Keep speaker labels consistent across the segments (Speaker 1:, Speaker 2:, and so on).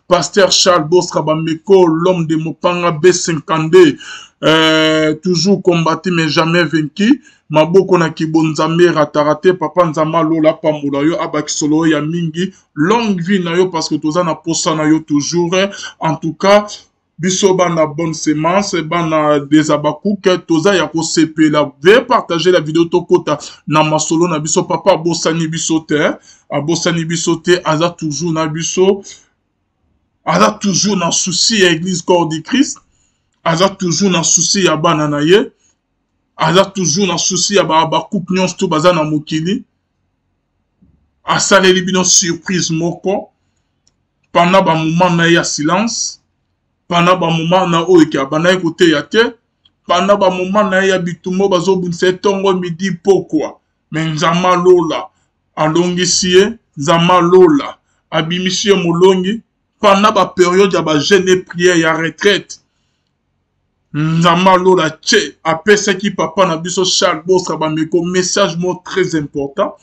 Speaker 1: Pasteur Charles Bostra Bameko, l'homme de Mopanga B52, toujours combattu mais jamais vaincu. Maboko na kibonzambe ratarate papa nzama lola pambola yo abakisolo ya mingi longue vie na yo parce que toza na posa na yo toujours. En tout cas biso bana bonne semence bana des Habacuc toza ya kosepela. Veuillez partager la vidéo tokota na masolo na biso. Papa abosani biso te, abosani biso te, aza toujours na biso, aza toujours na souci ya église corps du Christ, aza toujours na souci ya bana na ye, aza toujours na souci ya ba Habacuc nyonso to baza na mokili. Asaleli bino surprise moko pendant ba moment na ye ya silence, pendant ba moment na oyo ke abandaki koteya te, pendant ba moment na ye ya bitumba bazobundisa ye ntongo midi pokwa, mais Nzambe alola alongisi ye, Nzambe alola abimisi ye molongi pendant ba période ya ba jeûne et prière ya retraite. Nzambe alola che apesaki papa na biso Charles Bostra Bameko message moko très important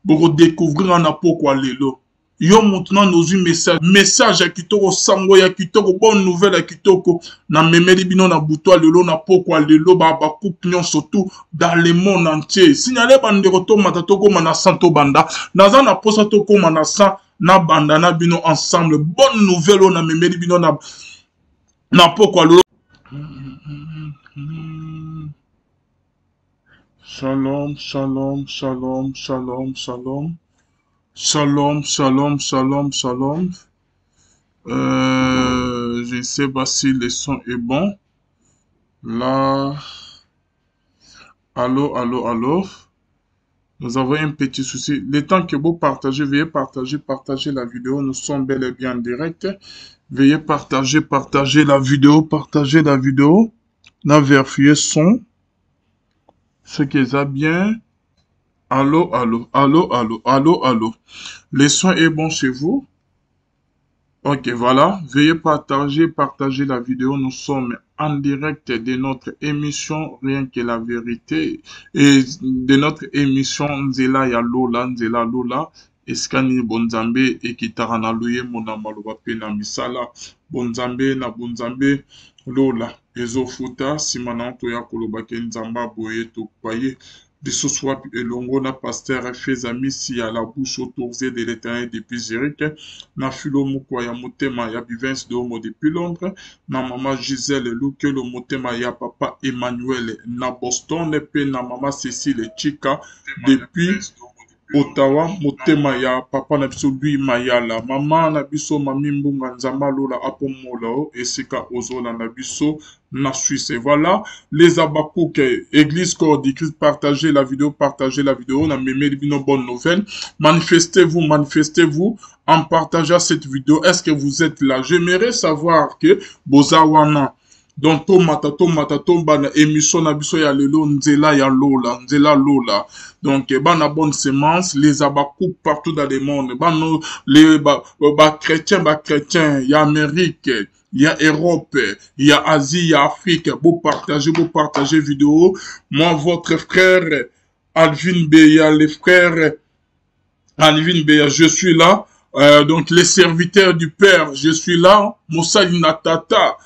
Speaker 1: boko découvrir na pokwa lelo. Yo moto nanu ozwi message, message ya kitoko, sango ya kitoko, bonne nouvelle ya kitoko na memeli bino na butu ya lelo, na pokwa lelo, ba Habacuc nyonso tout dans le monde entier. Signale bandeko tomata tokóma na 100 tobanda, naza na posa tokóma na 100 na banda na bino ensemble. Bonne nouvelle oyo na memeli bino na pokwa lelo. Shalom, shalom, shalom, shalom, shalom. Shalom, shalom, shalom, shalom. Je ne sais pas si le son est bon. Là, allô, allô, allô. Nous avons un petit souci. Le temps que vous partagez, veuillez partager, partager la vidéo. Nous sommes bel et bien en direct. Veuillez partager, partager la vidéo, partager la vidéo. Na vérifier son. Ce qui est bien. Allô, allô, allô, allô, allô, allô. Le son est bon chez vous? Ok, voilà. Veuillez partager, partager la vidéo. Nous sommes en direct de notre émission Rien que la vérité et de notre émission Nzela ya Lola, Nzela Lola. Esika nini bonzambe ekitaka na loyembo na maloba pe na misala. Bonzambe na bonzambe Lola ezofuta nsima na toya koloba ke Nzambe aboye topaye lisusu wapi elongo na pasteur Feza Misi ya la bouche autorisée de l'Éternel depuis Zurich, na Philo Mukwa ya motema ya Bivens de Homo depuis Londres, na mama Gisèle Lukelo motema ya papa Emmanuel na Boston, pe na mama Cécile Chika depuis Ottawa, motema ya papa na biso Louis Mayala, mama na biso Mami Mbunga Nzamba Lola apomola o esika ozolanda biso na Suisse. Et voilà les Habacuc, Église Corps du Christ, partagez la vidéo, partagez la vidéo, na memeli bino bonne nouvelle. Manifestez-vous, manifestez-vous en partageant cette vidéo. Est-ce que vous êtes là? J'aimerais savoir que bozawana. Donc tomata tomata tomba na émission na biso ya lelo Nzela ya Lola, Nzela Lola. Donc bana bonne semence, les Habacuc partout dans le monde, bana les ba, ba chrétiens, ba chrétiens ya Amérique, ya Europe, ya Asie, ya Afrique, vous partagez, vous partagez vidéo. Moi votre frère Alvin Beya, les frères Alvin Beya, je suis là. Donc les serviteurs du Père, je suis là. Mosali na tata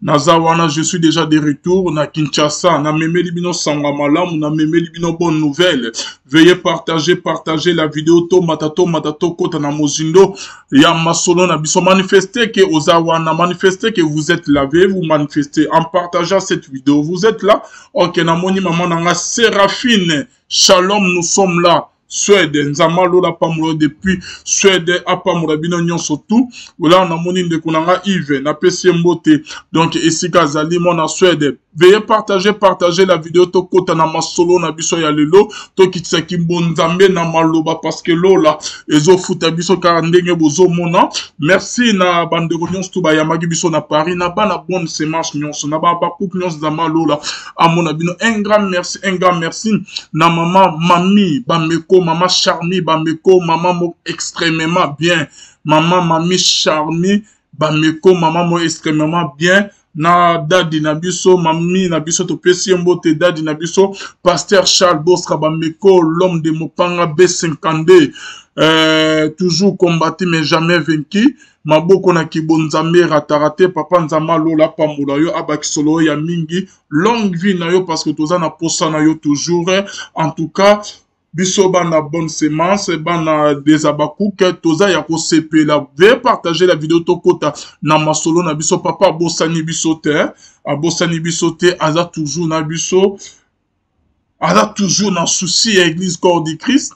Speaker 1: Nazawana, je suis déjà de retour na Kinshasa. Na memeli bino sanga malamu, na memeli bino bonne nouvelle. Veuillez partager, partager la vidéo. Tomata, tomata, tokota na mozindo ya masolo na biso. Manifestez que ozawana, manifestez que vous êtes là. Veuillez vous manifester en partageant cette vidéo. Vous êtes là. Ok, na moni maman nanga Séraphine. Shalom, nous sommes là. Suède, Nzamba Lola Pamolo depuis Suède, apamola bino nyonso tout. Ola na moni ndeko nanga Yves, na pesi mbote. Donc esika azali mona Suède. Veuillez partager, partager la vidéo tokota na masolo na biso ya lelo, tokitisa kimbonzambe na maloba parce que Lola ezofuta biso kaka ndenge bozomona. Merci na bandeko nyonso tout bayamaki biso na Paris, na bana bonne semence nyonso, na ba Habacuc nyonso Nzamba Lola amona bino. Un grand merci, un grand merci na mama Mami Bameko, mama Charmy Bameko, mama mo extrêmement bien, mama Mami Charmy Bameko, mama mo extrêmement bien, na dadi na biso, mami na biso topesi ye mbote, dadi na biso pasteur Charles Bostra Bameko, l'homme de Mopanga B52. Toujours combattu mais jamais vaincu. Maboko na kibonzambe ratarate papa Nzambe alola pambola yo abakisolo ya mingi longue vie na yo parce que toza na posa na yo toujours. En tout cas biso bana bonne semence bana des Habacuc toza ya kosepela. Veuillez partager la vidéo tokota na masolo na biso. Papa abosani biso te, abosani biso te, aza toujours na biso, aza toujours na souci ya église corps du Christ,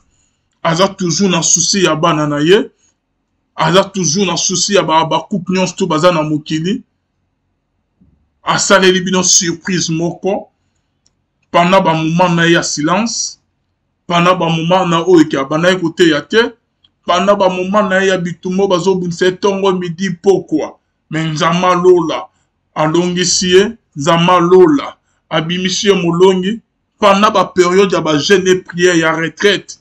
Speaker 1: aza toujours na souci ya bana na ye, aza toujours na souci ya ba Habacuc nyonso to baza na mokili. Asaleli bino surprise moko pendant ba moment na ye ya silence, pendant ba moment na oyo ke abandaki koteya te, pendant ba moment na ye ya bitumba bazobundisa ye ntongo midi pokwa, mais Nzambe alola alongisi ye, Nzambe alola abimisi ye molongi pendant ba période ya ba jeûne et prière ya retraite.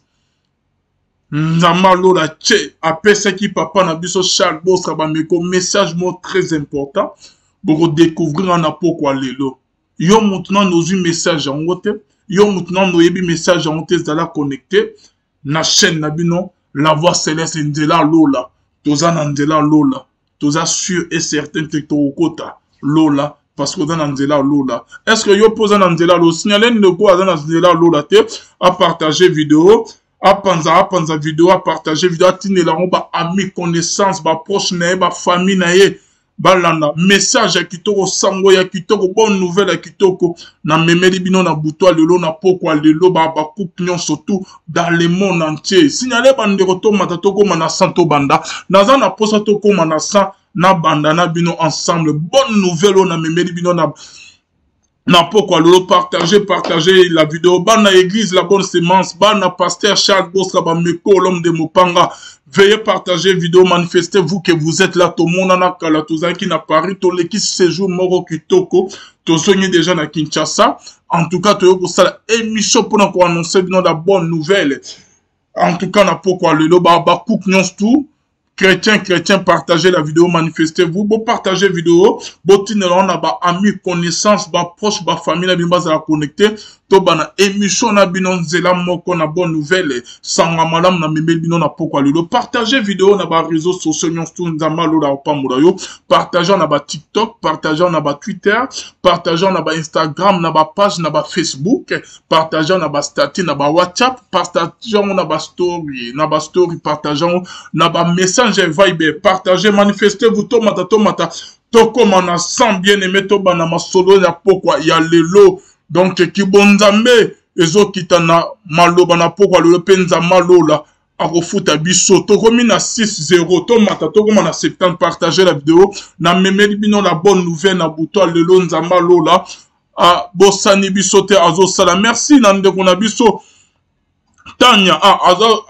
Speaker 1: Nzambe alola che apesaki papa na biso Charles Bostra Bameko message moko très important boko découvrir na pokwa lelo. Yo mutu nanu ozwi message yango te, yo mutu nanu oyebi message yango te, zala connecté na chaîne na bino La Voix Céleste, nzela lola. Toza na nzela lola, toza sûr et certain te tokokota lola parce que oza na nzela lola. Est-ce que yo poza na nzela lola? Signaler ndeko aza na nzela lola te, a partager vidéo, apanza apanza vidéo, a partager vidéo, atindela yango ba amis, connaissance, ba proche na ye, ba famille na ye, balanda message ya kitoko, sango ya kitoko, bonne nouvelle ya kitoko na memeli bino na butu ya lelo, na pokwa lelo, ba Habacuc nyonso tout dans le monde entier. Signale bandeko tomata tokóma na 100, tobanda naza na posa tokóma na 100 na banda na bino ensemble. Bonne nouvelle oyo na memeli bino na pokwa lelo. Partagez, partagez la vidéo. Bana église la bonne semence, bana pasteur Charles Bostra Bameko, l'homme de Mopanga, veuillez partager vidéo, manifestez-vous que vous êtes là. Tomonana kala, tozalaki na Paris, toleki séjour moko kitoko, tozongi déjà na Kinshasa. En tout cas toyei kosala émission mpona koannoncer bino la bonne nouvelle. En tout cas na pokwa lelo ba Habacuc nyonso tout chrétien, chrétien, partagez la vidéo, manifestez-vous, bo partagez vidéo, bo tinela na ba amis, connaissances, ba proches, ba famille na bino bazala connecté to bana émission na bino nzela moko na bonne nouvelle sanga malamu na memeli bino na pokwa lelo. Partagez vidéo na ba réseaux sociaux nyonso tout, Nzambe alola opambola yo. Partagez na ba TikTok, partagez na ba Twitter, partagez na ba Instagram, na ba page, na ba Facebook, partagez na ba statut, na ba WhatsApp, partagez na ba story, na ba story, partagez na ba message Viber, partagez, manifestez-vous, tomata tomata tokoma na 100 bien-aimé, tobana masolo ya pokwa ya lelo. Donc kibonzambe ezokita na maloba na pokwa lelo mpe Nzambe alola akofuta biso. Tokomi na 6-0, tomata tokoma na 70. Partager la vidéo, na memeli bino la bonne nouvelle na butu ya lelo. Nzambe alola abosani biso te, azosala. Merci na ndeko na biso Tania,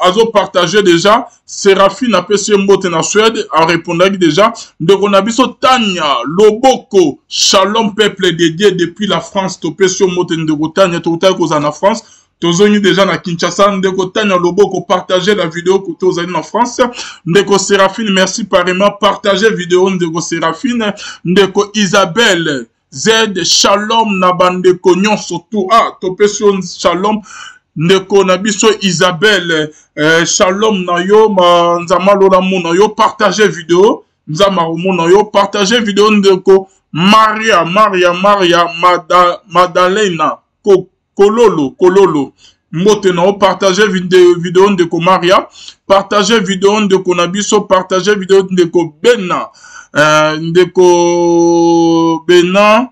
Speaker 1: azo partager déjà. Séraphine apesi ye mbote na Suède, arépondaki déjà. Ndeko na biso Tania Loboko, shalom peuple de Dieu depuis la France, topesi yo mbote ndeko Tania. Tokotaki kozala na France, tozongi déjà na Kinshasa. Ndeko Tania Loboko, partager la vidéo kote ozali na France. Ndeko Séraphine, merci pareillement, partager vidéo ndeko Séraphine. Ndeko Isabelle Z, shalom na bandeko nyonso tu. Topesi yo shalom ndeko na biso Isabelle, shalom na yo, ma Nzambe alola mona yo. Partager vidéo, Nzambe akomona yo. Partager vidéo ndeko Maria, Maria, Maria Madalena Kololo, Kololo, mbote na yo. Partager vidéo ndeko Maria, partager vidéo ndeko na biso, partager vidéo ndeko Bena, ndeko Bena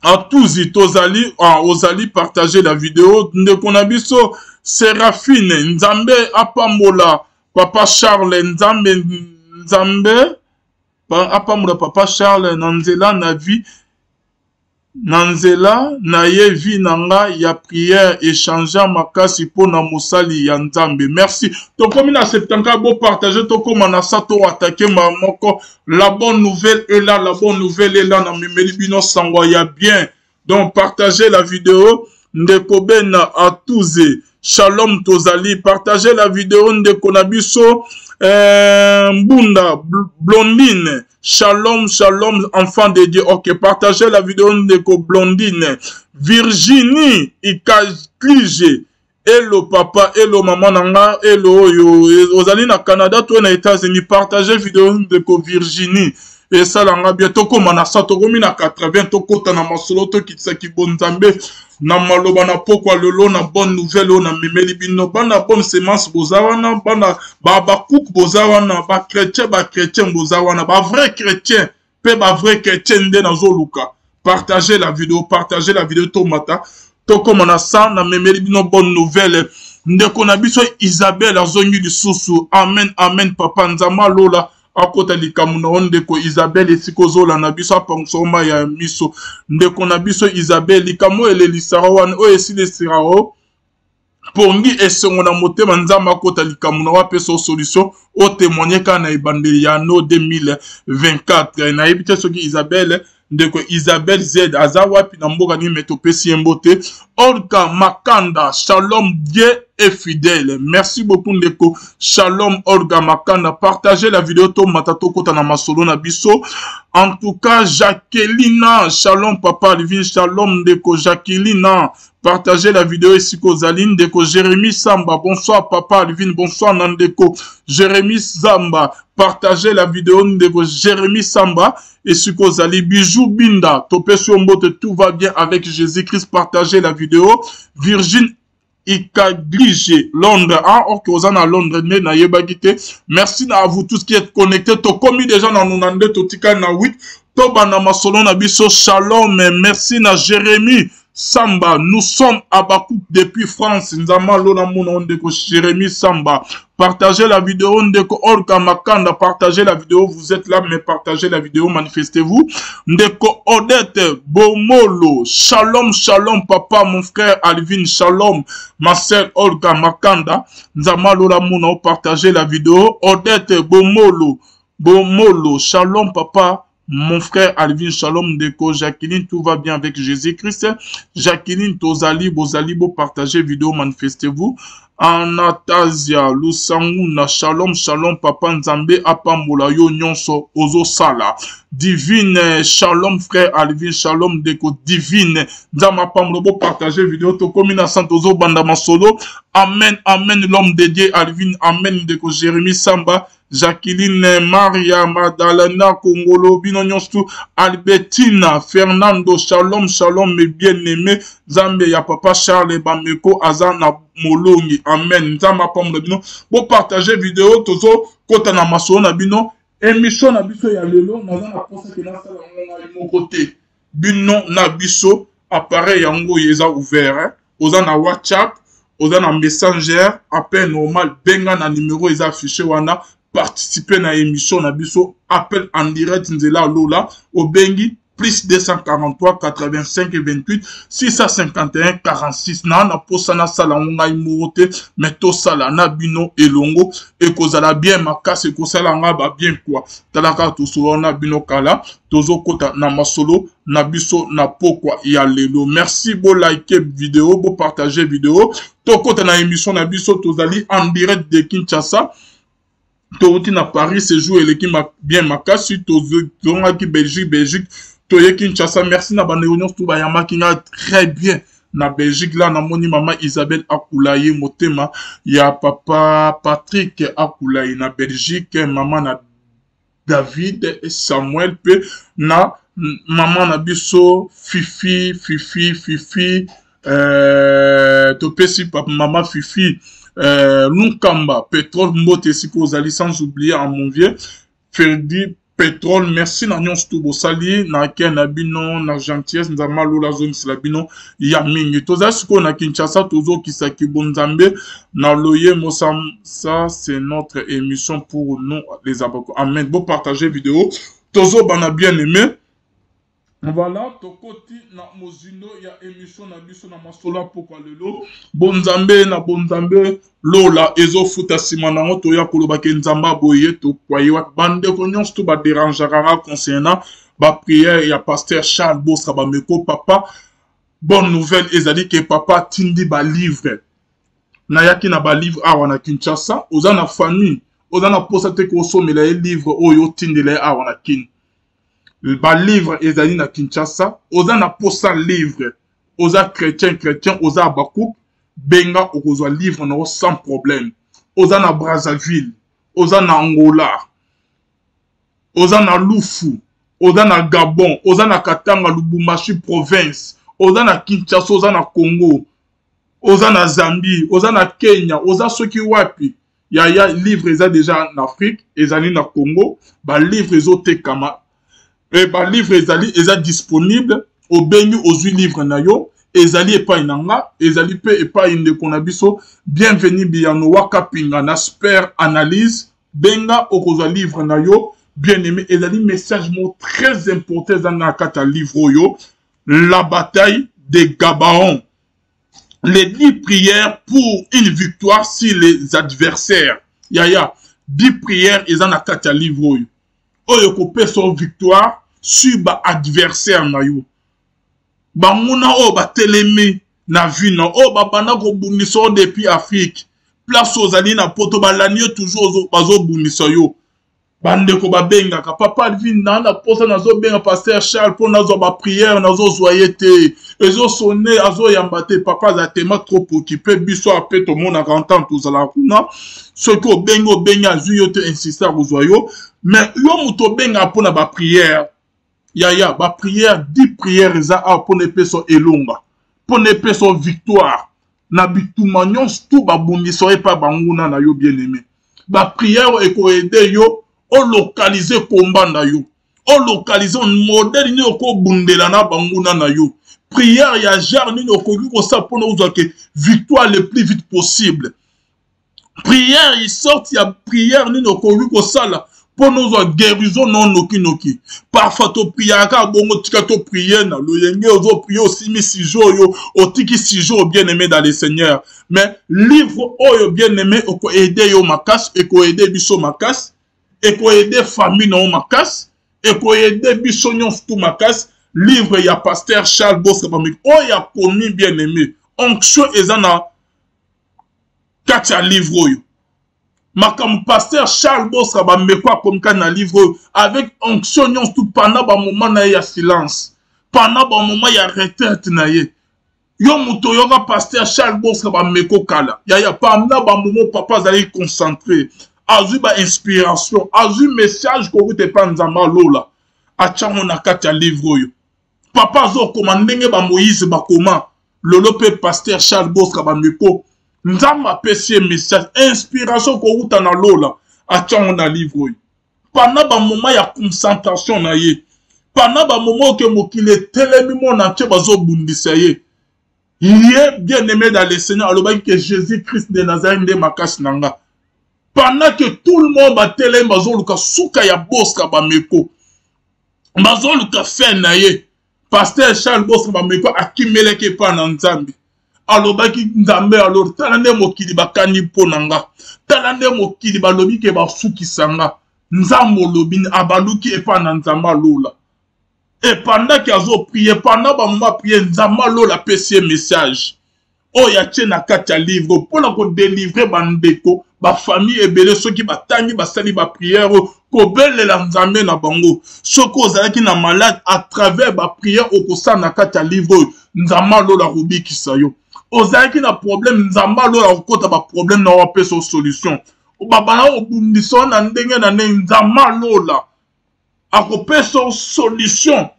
Speaker 1: Atuzi, tozali, ozali partager la vidéo ndeko na biso Séraphine. Nzambe apambola papa Charles, Nzambe, Nzambe apambola papa Charles na nzela na vie, na nzela na ye vie na nga ya prière échanger makasi mpona mosali ya Nzambe. Merci. Tokomi na 74, bo partager, tokóma na sa to attaquer ma moko. La bonne nouvelle est là, la bonne nouvelle est là, na memeli bino sango ya bien. Donc partagez la vidéo ndeko Bena Atuze, shalom tozali. Partagez la vidéo ndeko na biso Mbunda Blondine, shalom shalom enfant de Dieu. Ok, partagez la vidéo ndeko Blondine. Virginie Ikaklige. Hello papa, hello maman na nga, hello oyo ozali na Canada to na États-Unis, partager vidéo ndeko Virginie. Esala nga bien tokóma na 100, tokomi na 80, tokota na masolo, tokitisa kibonzambe na maloba na pokwa lelo na bonne nouvelle oyo namemeli bino. Bana bonne semence boza wana, bana ba bakuku boza wana, ba chrétien, ba chrétien boza wana, ba vrai chrétien pe ba vrai chrétien nde nazoluka. Partagez la vidéo, partagez la vidéo, tomata tokóma na 100. Namemeli bino bonne nouvelle. Ndeko na biso Isabelle azongi lisusu. Amen, amen papa. Nzambe alola akota likambo na yo ndeko Isabelle, esika ozolanda biso, apangisa yo mai ya miso. Ndeko na biso Isabelle, likambo oyo elelisaka wana, oyo esilisaka yo pongi esengo na motema, Nzambe akota likambo na yo, apesa yo solution, otémoigne kaka na ebandeli ya no 2024. Nayebi te soki Isabelle, ndeko Isabelle Z aza wapi, na mboka nini, me topesi ye mbote. Olga Makanda, shalom, Dieu est fidèle. Merci beaucoup ndeko Shalom Olga Makanda. Partagez la vidéo, tomata tokota na masolo na biso. En tout cas, Jacqueline, shalom papa Alvin, shalom ndeko Jacqueline. Partagez la vidéo esika ozali. Ndeko Jérémy Samba, bonsoir papa Alvin, bonsoir na ndeko Jérémy Samba. Partagez la vidéo ndeko Jérémy Samba esika ozali. Bijou Binda, topesi yo mbote, tout va bien avec Jésus-Christ. Partagez la vidéo. Virgin Ikaglige, Londres, ah, ok, oza na Londres, nde nayebaki te. Merci à vous tous qui êtes connectés. Tokomi déjà na 92, totikali na 8. Tobanda masolo na biso. Shalom, merci na Jérémy Samba, nous sommes à Bakou depuis France. Nzama lona mona ndeko Jérémy Samba. Partagez la vidéo ndeko Olga Makanda, partagez la vidéo, vous êtes là mais partagez la vidéo, manifestez-vous. Ndeko Odette Bomolo, shalom shalom papa, mon frère Alvin, shalom ma sœur Olga Makanda. Nzama lola mona, partagez la vidéo. Odette Bomolo, Bomolo, shalom papa, mon frère Alvin, shalom ndeko Jacqueline, tout va bien avec Jésus-Christ. Jacqueline Tozali, Bozali, bo partagez vidéo, manifestez-vous. Anatasia Lusanguna, shalom shalom papa, Nzambe apambola yo nyonso ozosala. Divine, shalom frère Alvin, shalom ndeko Divine, Nzambe apambola, bo partager vidéo, tokomi na sant, tozobanda masolo. Amen, amen l'homme de Dieu Alvin, amen ndeko Jérémy Samba, Jacqueline Maria Madalena Kongolo, bino nyonso. Albertina Fernando, shalom shalom mes bien-aimés, Nzambe ya papa Charles Bameko aza na molongi. Amen. Nzambe apambola bino. Bo partager vidéo, tozo kota na masolo na bino. Émission na biso ya lelo, naza na posa ke nasala yango ngai moko te. Bino na biso, appareil yango eza ouvert, hein? Oza na WhatsApp, oza na Messenger, appel normal, benga na numéro eza affiché wana, participer na émission na biso, appel en direct nzela lola, obengi plus 243 85 28 651 46. Na posa nasala yango ngai moko te, mais tosala na bino elongo, ekozala bien makasi, ekosala nga ba bien quoi. Talaka tosolo na bino kala, tozokota na masolo na biso na pokwa ya lelo. Merci, bo like vidéo, bo partager vidéo, tokota na émission na biso. Tozali en direct de Kinshasa, touti na Paris, séjour eleki bien makasi, tozongaki Belgique, Belgique toye Kinshasa. Merci na bandeko nyonso to bayambaki nga très bien na Belgique. La namoni mama Isabelle Akulaye, motema ya papa Patrick Akulaye na Belgique, mama na David et Samuel, pe na mama na biso Fifi, Fifi, Fifi, topesi papa mama Fifi Lunkamba Pétrole mbote esika ozali, sans oublier à mon vieux Ferdi Pétrole. Merci na nyonso tu bosali na akei na bino na gentillesse. Nzambe alola azongisela bino ya mingi. Tozali sikoyo na Kinshasa, tozokisaki bonzambe na loyembo. Ça, ça c'est notre émission pour nous les abako. Amen. Bo partager vidéo, tozobana bien aimé. Voilà, tokoti na mozindo ya émission na biso na masolo ya pokwa lelo. Bonzambe na bonzambe lola ezofuta nsima nango, toya kolobaka Nzambe aboye tokwaye wapi. Bandeko nyonso to baderangeaka nga concernant baprière ya pasteur Charles Bostra Bameko papa, bonne nouvelle ezali ke papa atindi balivre. Nayaki na balivre awa na Kinshasa. Oza na famille, oza na posa te kosomela ye livre oyo, otindela ye awa na Kini. Balivre ezali na Kinshasa. Oza na posa livre, oza chrétien, chrétien, oza Abakouk. Benga, okozwa livre na yo sans problème. Oza na Brazzaville, oza na Angola, oza na Lufu, oza na Gabon, oza na Katanga, Lubumbashi province, oza na Kinshasa, oza na Congo, oza na Zambie, oza na Kenya, oza soki wapi. Yaya, livre eza deja na Afrique, ezali na Congo, ba livre ezotekama, e ba livre ezali eza disponible. Obengi, ozwi livre na yo, ezali epai na nga, ezali mpe epai ndeko na biso Bienvenu Biyano Wakapinga na Sper Analyse. Benga, okozwa livre na yo. Bien-aimé, ezali message moko très important eza na kati ya livre oyo, La bataille de Gabaon, les 10 prières pour une victoire sur les adversaires. Yaya, 10 prières eza na kati ya livre oyo, oyo ekopesa yo victoire sur ba adversaire na yo, banguna oyo batelemi na vie na oyo babanda kobundisa yo depuis Afrique, place ozali na poto, balandi yo toujours, bazobundisa yo. Bandeko babengaka papa Alvin na na posa, nazobenga pasteur Charles mpo nazwa bapriere, nazozwa ye te, ezosone, azoyamba te. Papa aza tema trop occupé. Biso ape tomonaka ntango tozalaka kuna, soki obengi, obengi, azwi yo te, insiste, akozwa yo. Mais yo moto obengaka mpona bapriere, yaya, bapriere, 10 priere eza awa mpona epesa elonga, mpona epesa victoire na bituma nyonso tu babundisa yo epai banguna na yo. Bien aimé, bapriere ekoede yo olokalize komba na yo, olokalize modele nini okobundela na banguna na yo, priere ya genre nini okoki kosala mpona ozwa ke victoire le plus vite possible, prière sorte ya prière nini okoki kosala mpo nozwa guérison no nokinoki. Parfois topriaka kaka bongo, tika toprie na loyenge, ozoprie, osimi sujet oyo, otiki sujet oyo. Bien aimé dans le Seigneur, mais livre oyo, bien aimé, ekoaide yo makasi, ekoaide biso makasi, ekoaide famille na yo makasi, ekoaide biso nyonso tu makasi. Livre ya pasteur Charles Bosca Bameki oyo akomi, bien aimé, onction eza na kati ya livre oyo. Makambo pasteur Charles Bostra Bameko akomi kati na livre oyo avec onction nyonso tu, pendant bamoment na ye ya silence, pendant bamoment ya retraite na ye. Yo moto oyoka pasteur Charles Bostra Bameko kala, yaya, pendant bamoment papa azalaki concentré, azwi bainspiration, azwi message kowuta epa Nzambe alola, atyango na kati ya livre oyo. Papa azokoma ndenge ba Moïse bakoma lolo, mpe pasteur Charles Bostra Bameko, Nzambe apesi ye message, inspiration kowuta na lola, atyango na livre oyo pendant bamoment ya concentration na ye, pendant bamoment oke mokili etelemi mona ntie bazobundisa ye. Ye, bien aimé dans le Seigneur, alobaki ke Jésus Christ de Nazareth nde makasi na nga. Pendant que tout le monde batelemi, bazoluka suka ya Bostra Bameko, bazoluka fin na ye, pasteur Charles Bostra Bameko akimelaki epai na Nzambe. Alobaki: Nzambe, alors tala nde mokili bakani mpo na nga, tala nde mokili balobi ke basukisa nga, Nzambe olobi. Abaluki epai na Nzambe alola, e pendant ke azoprie, pendant bamoma prie, Nzambe alola apesi ye message oyo atie na kati ya livre mpona kodelivre bandeko, bafamille ebele. Soki batangi, basali bapriere oyo, kobelela Nzambe na bango, soki ozalaki na malade, à travers bapriere okosala na kati ya livre oyo, Nzambe alola kobikisa yo. Ozalaki na problème, Nzambe alola kokota baproblème na yo, apesa yo solution. Babala kobundisa yo na ndenge na ndenge, Nzambe alola akopesa yo solution.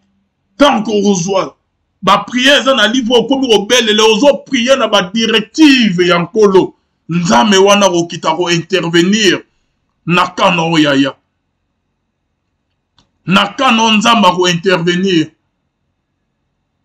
Speaker 1: Tant okozwa bapriere eza na livre, okomi kobelela, ozoprie na badirective ya Nkolo, Nzambe wana akokita kointervenir na kana oyo. Yaya, na kana oyo Nzambe akointervenir,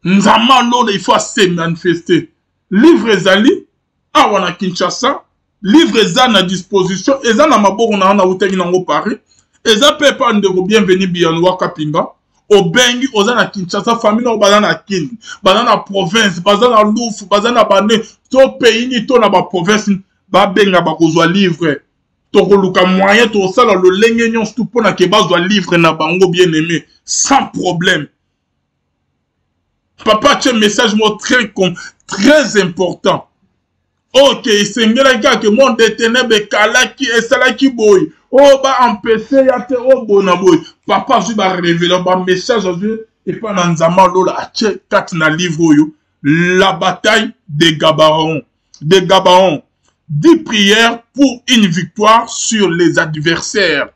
Speaker 1: Nzambe alola, il faut ase manifester. Livre ezali awa na Kinshasa, livre eza na disposition, eza na maboko na wana, utaki nango Paris, eza mpe epa ndeko Bienvenu Biyano Wakapinga. Obengi, oza na Kinshasa, famille nao baza na Kini, baza na province, baza na Lufu, baza na bane to pays nini to na baprovince, babenga, bakozwa livre. Tokoluka moyen, tokosala lolenge nyonso tu mpona ke bazwa livre na bango, bien aimé, sans problème. Papa atie message moko très, très important. Ok, esengelaki kaka ke monde de ténèbre ekalaki, esalaki boye, oyo baempese ya te, oyo boye na boye. Papa azwi barevela bamessage, azwi epai na Nzambe alola, atie kati na livre oyo, La bataille de Gabaron. de Gabaon. 10 prières pour une victoire sur les adversaires.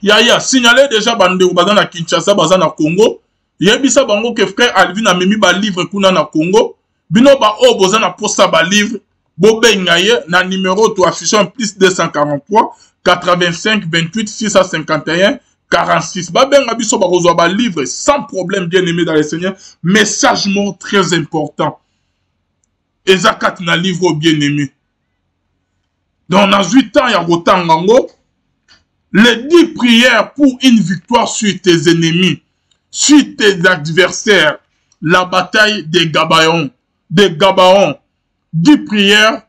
Speaker 1: Yaya, signalez déjà bandeko baza na Kinshasa, baza na Congo. Yebisa bango que frère Alvin amemi ba livre kuna na Congo. Bino ba oyo boza na posa ba livre, bobenga ye na numéro to affiche en plus 243 85 28 651 46. Babenga biso bakozwa ba livre sans problème, bien aimé dans le Seigneur. Message moko très important. Eza kati na livre oyo, bien aimé. Donc nazwi temps ya kotanga yango. Les 10 prières pour une victoire sur tes ennemis, sur tes adversaires, la bataille des Gabaon, des Gabaon. 10 prières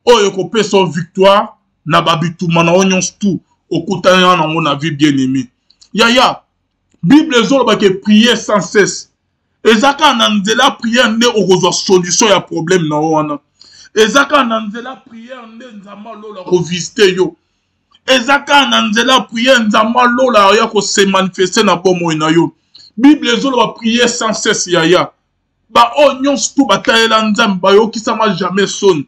Speaker 1: oyo ekopesa yo victoire na babituma na yo nyonso tout okutani na yango na vie, bien aimé. Yaya, Bible ezoloba ke prier sans cesse. Eza kaka na nzela prière nde okozwa solution ya problème na yo wana. Eza kaka na nzela prière nde Nzambe alola kovisite yo. Eza kaka na nzela prière Nzambe alola ya ko se manifester na bomoi na yo. Bible ezoloba prier sans cesse, yaya. Ba oyo nyonso tu batalela Nzambe bayokisama jamais soni.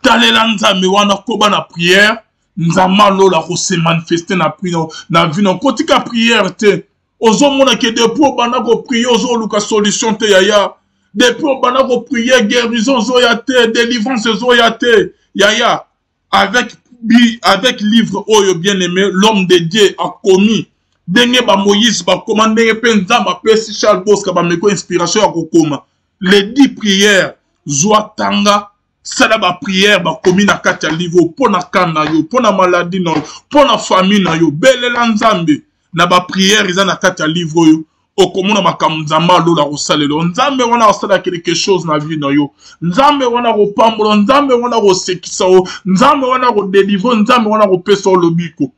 Speaker 1: Talela Nzambe wana, koba na prière, Nzambe alola ko se manifester na prière na vie na kotika prière te. Ozomona ke depuis obanda ko prier ozoluka solution te, yaya. Depuis obanda ko prier guérison ezoya te, délivrance ezoya te, yaya. Avec bi avec livre oyo, bien aimé, l'homme de Dieu akomi ndenge ba Moïse bakoma, ndenge mpe Nzambe apesi Charles Bosca bameko inspiration ya kokoma les 10 prières. Zwa, tanga, sala ba prière bakomi na kati ya livre mpo na kan na yo, mpo na maladie na yo, mpo na famille na yo. Belela Nzambe na ba prière eza na kati ya livre oyo, okomona makambo Nzambe alola kosalela yo. Nzambe wana akosala quelque chose na vie na yo. Nzambe wana akopambola, Nzambe wana akosekisa yo, Nzambe wana akodelivre, Nzambe wana akopesa yo lobiko.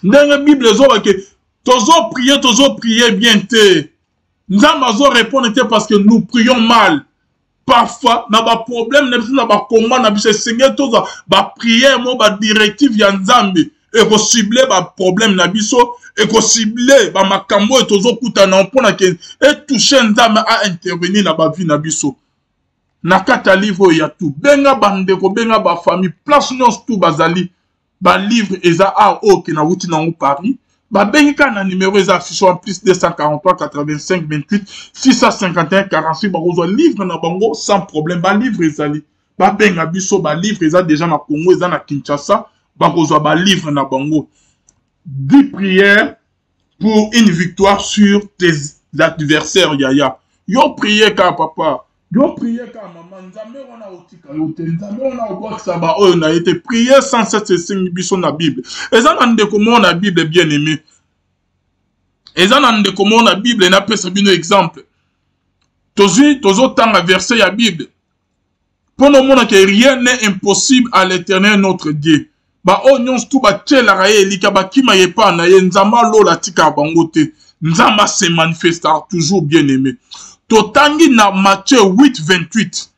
Speaker 1: Ndenge Bible ezoloba ke tozoprie, tozoprie bien te, Nzambe azorépondre te parce que nous prions mal. Parfois na baproblème na biso, na bakomba na biso, esengeli tozwa baprière mo badirective ya Nzambe ekosible baproblème na biso, ekosible bamakambo oyo tozokutana mpona ke etouche Nzambe aintervenir na bavie na biso. Na kati ya livre oyo ya tu, benga bandeko, benga bafamille, place nyonso tu bazali, balivre eza awa oyo ke nawuti nango Paris. Babengi kaka na numero eza affiche en plus 243 85 28 651 46, bakozwa livre na bango sans problème. Balivre ezali, babenga biso, balivre eza déjà na Congo, eza na Kinshasa, bakozwa balivre na bango. 10 prières pour une victoire sur tes adversaires, yaya. Yo prier kaka papa, yo prier kaka mama, Nzambe wana otika yo te, Nzambe wana obwakisa ba oyo na ye te. Prier sans cesse esengi biso na Bible. Eza na ndeko moko na Bible, bien aimé, eza na ndeko moko na Bible, napesa bino exemple. Tozwi, tozotanga verset ya Bible mpo na omona ke rien n'est impossible à l'Éternel notre Dieu. Baoyo nyonso tu batielaka ye elika, bakima ye epai na ye, Nzambe alola atikaka bango te. Nzambe ase manifestaka toujours, bien aimé. Totangi na Matthieu 8 28,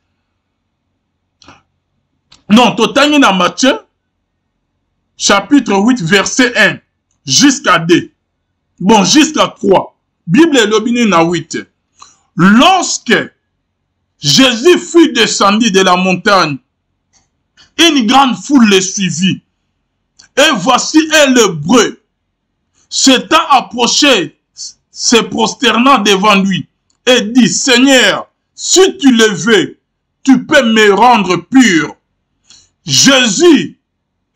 Speaker 1: non, totangi na Matthieu chapitre 8 verset 1 jusqu'à 2, bon, jusqu'à 3. Bible elobi nini na 8? Lorsque Jésus fut descendu de la montagne, une grande foule le suivit. Et voici un lépreux, s'étant approché, se prosternant devant lui, et dit, Seigneur, si tu le veux, tu peux me rendre pur. Jésus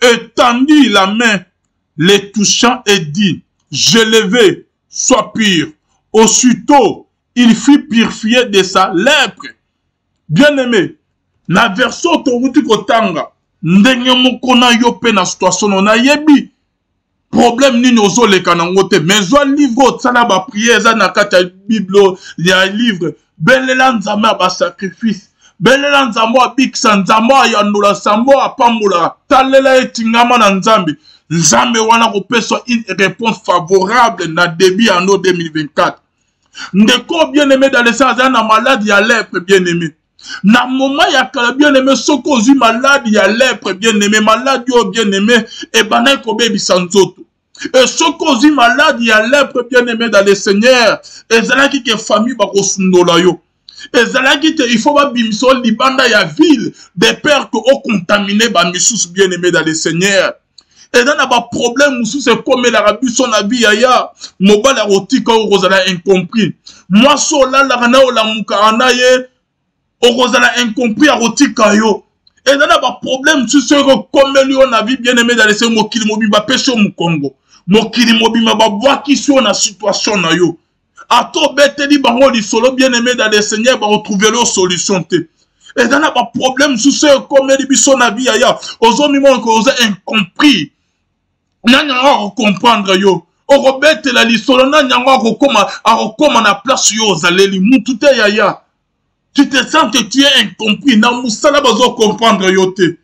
Speaker 1: étendit la main, les touchant et dit, je le veux, sois pur. Aussitôt, il fut purifié de sa lèpre. Bien-aimé, na verso towuti kotanga, ndenge moko na yo mpe na situation na nayebi problème nini ozoleka nango te, mais zwa livre otsala ba prière eza na kati ya Bible ya livre. Belela Nzambe ya basacrifice, belela Nzambe abikisa, Nzambe ayandola, Nzambe apambola, talela etingama na Nzambe. Nzambe wana kopesa une réponse favorable na début ya ano 2024. Ndeko bien aimé dans le sens, aza na malade ya lèpre, bien aimé. Na moment ya kala, bien aimé, soki ozwi malade ya lèpre, bien aimé, malade oyo, bien aimé, ebandaki kobebisa nzoto. E soki ozwi maladi ya lepre, bien aimé dans le Seigneur, ezalaki ke famille bakosundola yo. Ezalaki te il faut babimisa yo libanda ya ville de peur que ocontamine bamisusu, bien aimé dans le Seigneur. Eza na baproblème mosusu ekomelaka biso na vie, yaya. Mobali akotika oyo, okozala incompris. Mwasi olalaka na olamukaka na ye, okozala incompris, akotika yo. Eza na baproblème mosusu oyo ekokomeli yo na vie, bien aimé dans le Seigneur. Mokili mobimba apesi yo mokongo, mokili mobimba babwakisi yo na situation na yo. Ata obeteli bango lisolo, bien aimé dans le Seigneur, bakotrouvele yo solution te. Eza na baproblème mosusu oyo ekomeli biso na vie, yaya. Ozomimona oza incompris. Nani yango akocomprendre yo? Okobetela lisolo, nani yango akokoma na place yo ozaleli? Mutu te, yaya. Tu te sens que tu es incompris. Na mosala bazocomprendre yo te.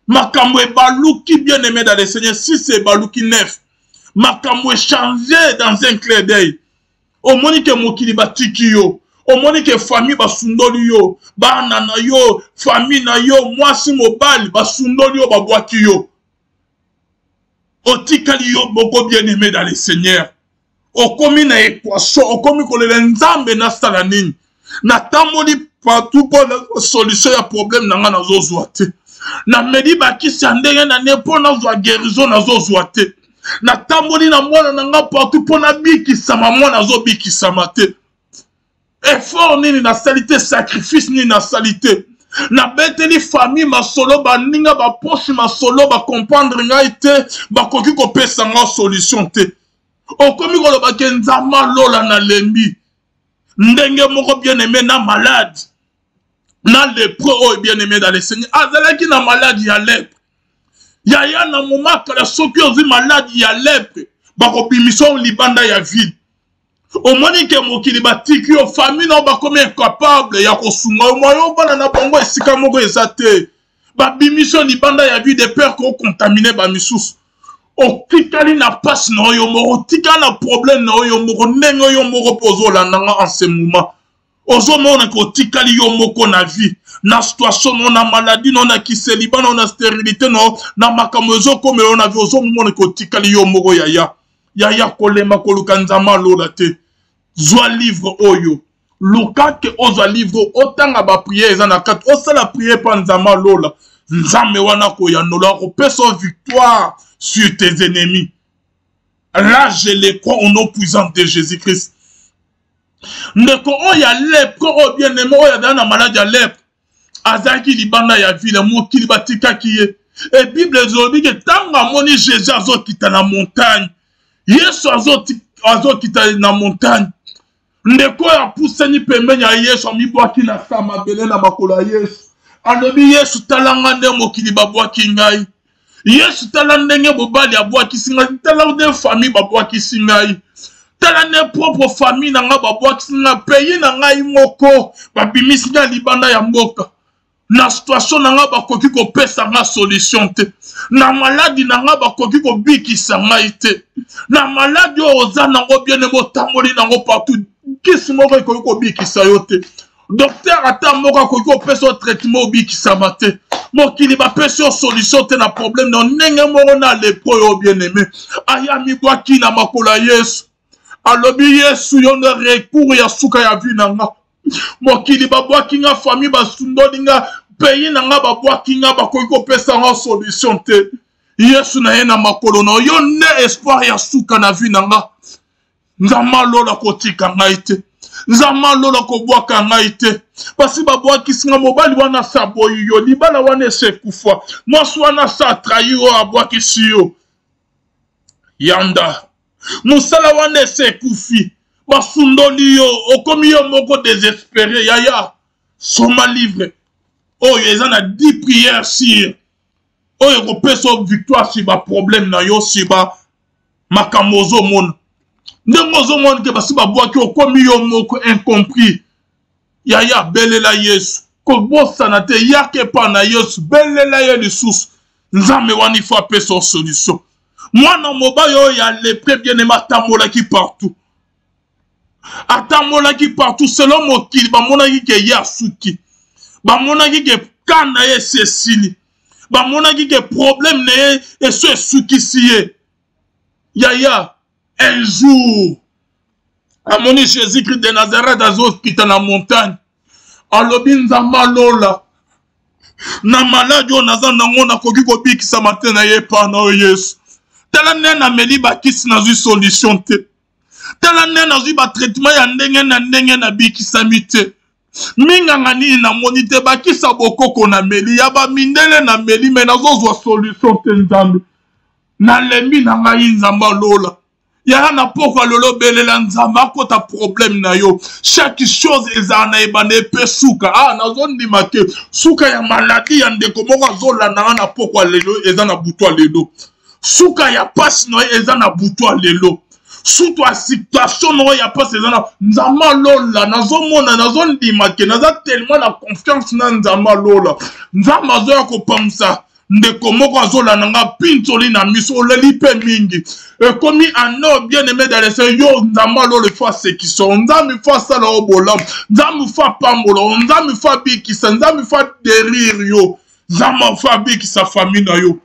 Speaker 1: Makambo ebaluki, bien aimé dans le Seigneur, 6 ebaluki 9, makambo echange dans un clin d'œil. Omoni ke mokili batiki yo, omoni ke famille basundoli yo, bana na yo, famille na yo, mwasi, mobali, basundoli yo, babwaki yo, otikali yo moko. Bien aimé dans le Seigneur, okomi na équation, okomi kolela: Nzambe, nasala nini? Natamboli partout mpo na solution ya problème na ngai, nazozwa te. Nameli bakisi ya ndenge na nde mpo nazwa guérison, nazozwa te. Natamboli na mwana na ngai partout mpo nabikisama, mwana azobikisama te. Effort nini nasali te? Sacrifice nini nasali te? Nabeteli famille masolo, baninga, baproche masolo, bacomprendre ngai te, bakoki kopesa nga solution te. Okomi koloba ke: Nzambe alola, nalembi. Ndenge moko, bien aimé, na malade na lèpre oyo, bien aimé dans le Seigneur, azalaki na maladi ya lèpre, yaya. Na moma kala, soki ozwi maladi ya lèpre, bakobimisa yo libanda ya ville. Omoni ke mokili batiki yo, famille na yo bakomi incapable ya kosunga yo, moyo obana na bango esika moko eza te. Babimisi yo libanda ya ville de peur ke ocontamine bamisusu. Otikali na mpasi na yo moko, otikali na problème na yo moko. Ndenge yo moko mpe ozolanda nga en ce moment, ozomona ke otikali yo moko na vie, na situation no, na maladie no, na kiseliba no, na stérilité no, na makambo ezokomela yo na vie. Ozomona ke otikali yo moko, yaya. Yaya, kolemba koluka Nzambe alola te. Zwa livre oyo, luka ke ozwa livre, otanga baprière eza na kati, osala prière mpa Nzambe alola. Nzambe wana koyanola, akopesa yo victoire sur tes ennemis. Là, je le crois au nom puissant de Jésus Christ. Ndeko oyo ya lèpre oyo, bien aimé, oyo azali na maladi ya lèpre, azalaki libanda ya ville, mokili batikaki ye. E Bible ezolobi ke ntango amoni Jésus azokita na montagne, Yesu azokita na montagne, ndeko oyo apusani pembeni ya Yesu, amibwaki na sa mabele na makolo ya Yesu, alobi: Yesu, tala nga nde mokili babwaki ngai. Yesu, tala ndenge mobali abwakisi ngai, tala nde famille babwakisi ngai, tala nde propre famille na ngai babwakisi ngai, pays na ngai moko babimisi ngai libanda ya mboka. Na situation na ngai bakoki kopesa ngai solution te, na maladi na ngai bakoki kobikisa ngai te. Na maladi oyo oza nango, bien, botamboli nango partout, kisi moko ekoki kobikisa yo te, docteur ata moko akoki kopesa yo traitement obikisama te, mokili bapesi yo solution te na problème na ndenge moko na lèpre oyo. Bien aimé, aya mibwaki na makolo ya Yesu, alobi: Yesu, yo nde recours ya suka ya vie na nga. Mokili babwaki nga, famille basundoli nga, pays na nga babwaki nga, bakoki kopesa nga solution te. Yesu, na ye na makolo na yo nde espoir ya suka na vie na nga. Nzambe alola, kotika ngai te. Nzambe alola, kobwaka ngai te. Basi babwakisi nga, mobali wana asa aboyi yo, libala wana ese ekufa, mwasi wana asa atrahi yo, abwakisi yo, yanda mosala wana ese ekufi, basundoli yo, okomi yo moko désespéré. Yaya, soma livre oyo eza na 10 prières sur oyo ekopesa yo victoire sur baproblème na yo, sur ba makambo ozomona. Ndenge ozomona ke basi babwaki, okomi yo moko incompris, yaya, belela Yesu. Kobosana te, yaka epa na Yesu, belela ye lisusu. Nzambe wana ifo apesa yo solution. Mwana mobali oyo ya lèpre, bien aimé, atambolaki partout, atambolaki partout. Selon mokili, bamonaki ke ye asuki, bamonaki ke ka na ye esi esili, bamonaki ke problème na ye eso esukisi ye. Yaya, un jour amoni Jésus-Christ de Nazareth azokita na montagne, alobi Nzambe alola na maladi oyo naza nango nakoki kobikisama te na ye epa na yo Yesu. Tala nde nameli bakisi nazwi solution te, tala nde nazwi batraitement ya ndenge na ndenge nabikisami te. Minganga nini namoni te, bakisa bokoko nameli, ya bamindele nameli, me nazozwa solution te. Nzambe, nalembi na ngai. Nzambe alola, yaka na pokwa lelo, obelela Nzambe akota problème na yo. Chaque chose ezala na ebanda epe suka. Ah, nazondima te suka ya maladi ya ndeko moko azolanda nga na pokwa lelo eza na butu ya lelo. Suka ya pasi na yo eza na butu ya lelo. Sutu ya situation na yo ya pasi eza na Nzambe alola. Nazomona, nazondima ke naza tellement na confiance na Nzambe alola. Nzambe azoya kopamisa ndeko moko azolanda nga pinzoli na miso, oleli mpe mingi, ekomi ano bien aimé dans le Seigneur. Yo, Nzambe alola ifo asekisa yo, Nzambe ifo asala yo bolamu, Nzambe ifo apambola yo, Nzambe ifo abikisa, Nzambe ifo aderire yo, Nzambe ifo abikisa famille na yo.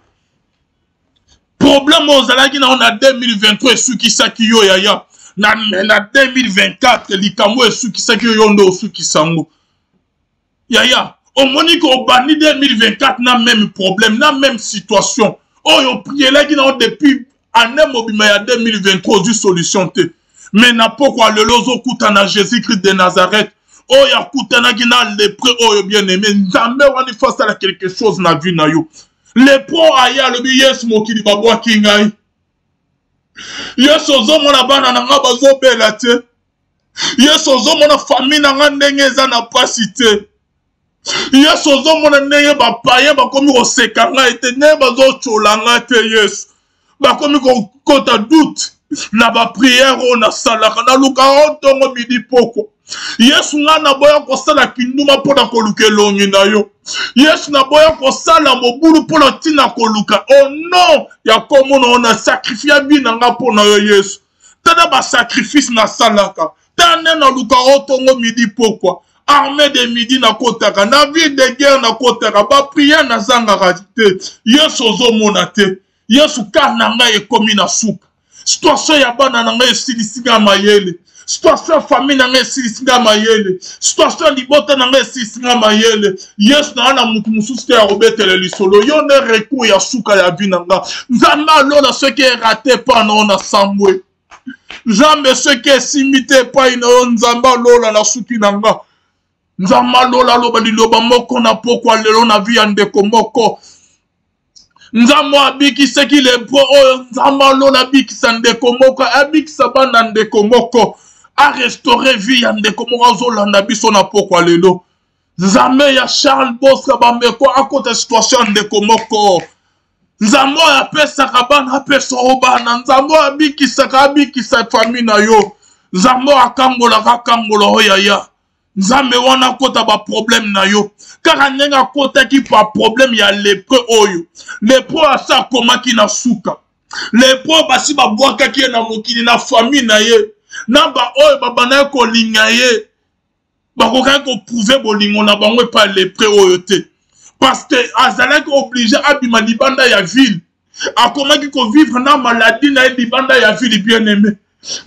Speaker 1: Problème oyo ozalaki nango na 2023 esukisaki yo, yaya. Na 2024 likambo oyo esukisaki yo, yo nde osukisa yango, yaya. Omoni ke obandi 2024 na même problème, na même situation oyo oprielaki nango depuis année mobima ya 2023, ozwi solution te. Mais na pokwa lelo ozokutana Jésus-Christ de Nazareth oyo akutanaki na lépreux oyo. Bien aimé, Nzambe wana ifo asala quelque chose na vie na yo. Lépreux aye, alobi: Yesu, mokili babwaki ngai. Yesu, ozomona bana na ngai bazobela te. Yesu, ozomona famille na ngai ndenge eza na pasi te. Yesu, ozomona ndenge bapayen bakomi koseka ngai te, ndenge bazotyola ngai te. Yesu, bakomi kokota doute na bapriere oyo nasalaka, nalukaka o ntongo, midi, pokwa. Yesu, ngai naboya kosala kinduma mpo na koluka elongi na yo. Yesu, naboya kosala mobulu mpo na ntina koluka o nom ya nkombo na yo. Na sakrifia bi na ngai mpo na yo. Yesu, tala basacrifice nasalaka, tala nde naluka o ntongo, midi, pokwa. Armée de midi nakotaka, na ville de guerre nakotaka, bapriere nazangaka te. Yesu, ozomona te? Yesu, kar na ngai ekomi na suka. Situation ya bana na ngai esilisi ngai mayele, situation ya famille na ngai esilisi ngai mayele, situation ya libota na ngai esilisi ngai mayele. Yesu, na na motu mosusu te ya kobetela lisolo, yo nde recours ya suka ya vie na nga. Nzambe alola, soki erate mpa na yo, na sambwe. Nzambe, soki esimbi te epai na yo, Nzambe alola, na suki na nga. Nzambe alola, aloba liloba moko na pokwa lelo na vie ya ndeko moko. Nzambe abikisaki lepro oyo, Nzambe alola, abikisa ndeko moko, abikisa bana ndeko moko, arestaure vie ya ndeko moko azolanda biso na pokwa lelo. Nzambe ya Charles Bosca Bameko, akota situation ya ndeko moko. Nzambe oyo apesaka bana, apesa yo bana. Nzambe oyo abikisaka, abikisa famille na yo. Nzambe oyo akangolaka, akangola oyo, yaya. Nzambe wana akota baproblème na yo kaka ndenge akotaki baproblème ya lepre oyo. Lepre oyo asi akomaki na suka, lepre oyo basi babwakaki ye na mokili, na famille na ye, na baoyo babandaki kolinga ye bakokaki koprouve bolingo na bango epai lepre oyo te, parce que azalaki oblige abima libanda ya ville. Akomaki kovivre na maladie na ye libanda ya ville, bien aimé.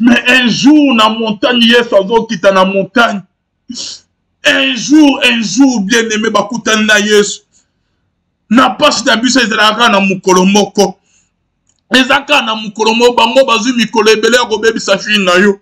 Speaker 1: Mais un jour na montagne, Yesu azokita na montagne. Un jour, un jour, bien aimé, bakutani na Yesu. Na pasi na biso ezalaka kaka na mokolo moko, eza kaka na mokolo moko. Bango bazwi mikolo ebele ya kobebisa fille na yo,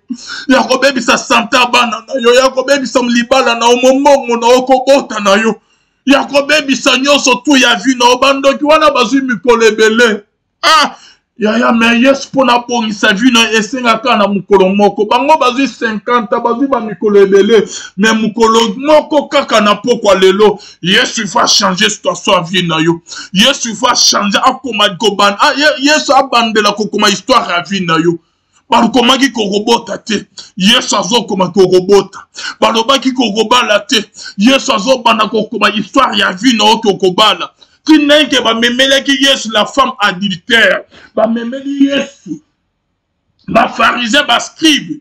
Speaker 1: ya kobebisa sante ya bana na yo, ya kobebisa libala na yo, mombongo na yo, kobota na yo, ya kobebisa nyonso tu ya vie na yo. Bandoki wana bazwi mikolo ebele. Ah yaya, me Yesu mpo nabongisa vie na esengaka na mokolo moko. Bango bazwi 50, bazwi bamikolo ebele, me mokolo moko kaka na pokwa lelo, Yesu ifa changer situation ya vie na yo. Yesu ifa changer, akoma kobanda. Ah, Yesu abandela kokoma histoire ya vie na yo. Bakomaki kokobota te, Yesu azokoma kokobota. Balobaki kokobala te, Yesu azobanda kokoma histoire ya vie na yo kokobala. Ti ndenge bamemelaki Yesu la femme adultère, bamemeli Yesu, bafarisien, bascribe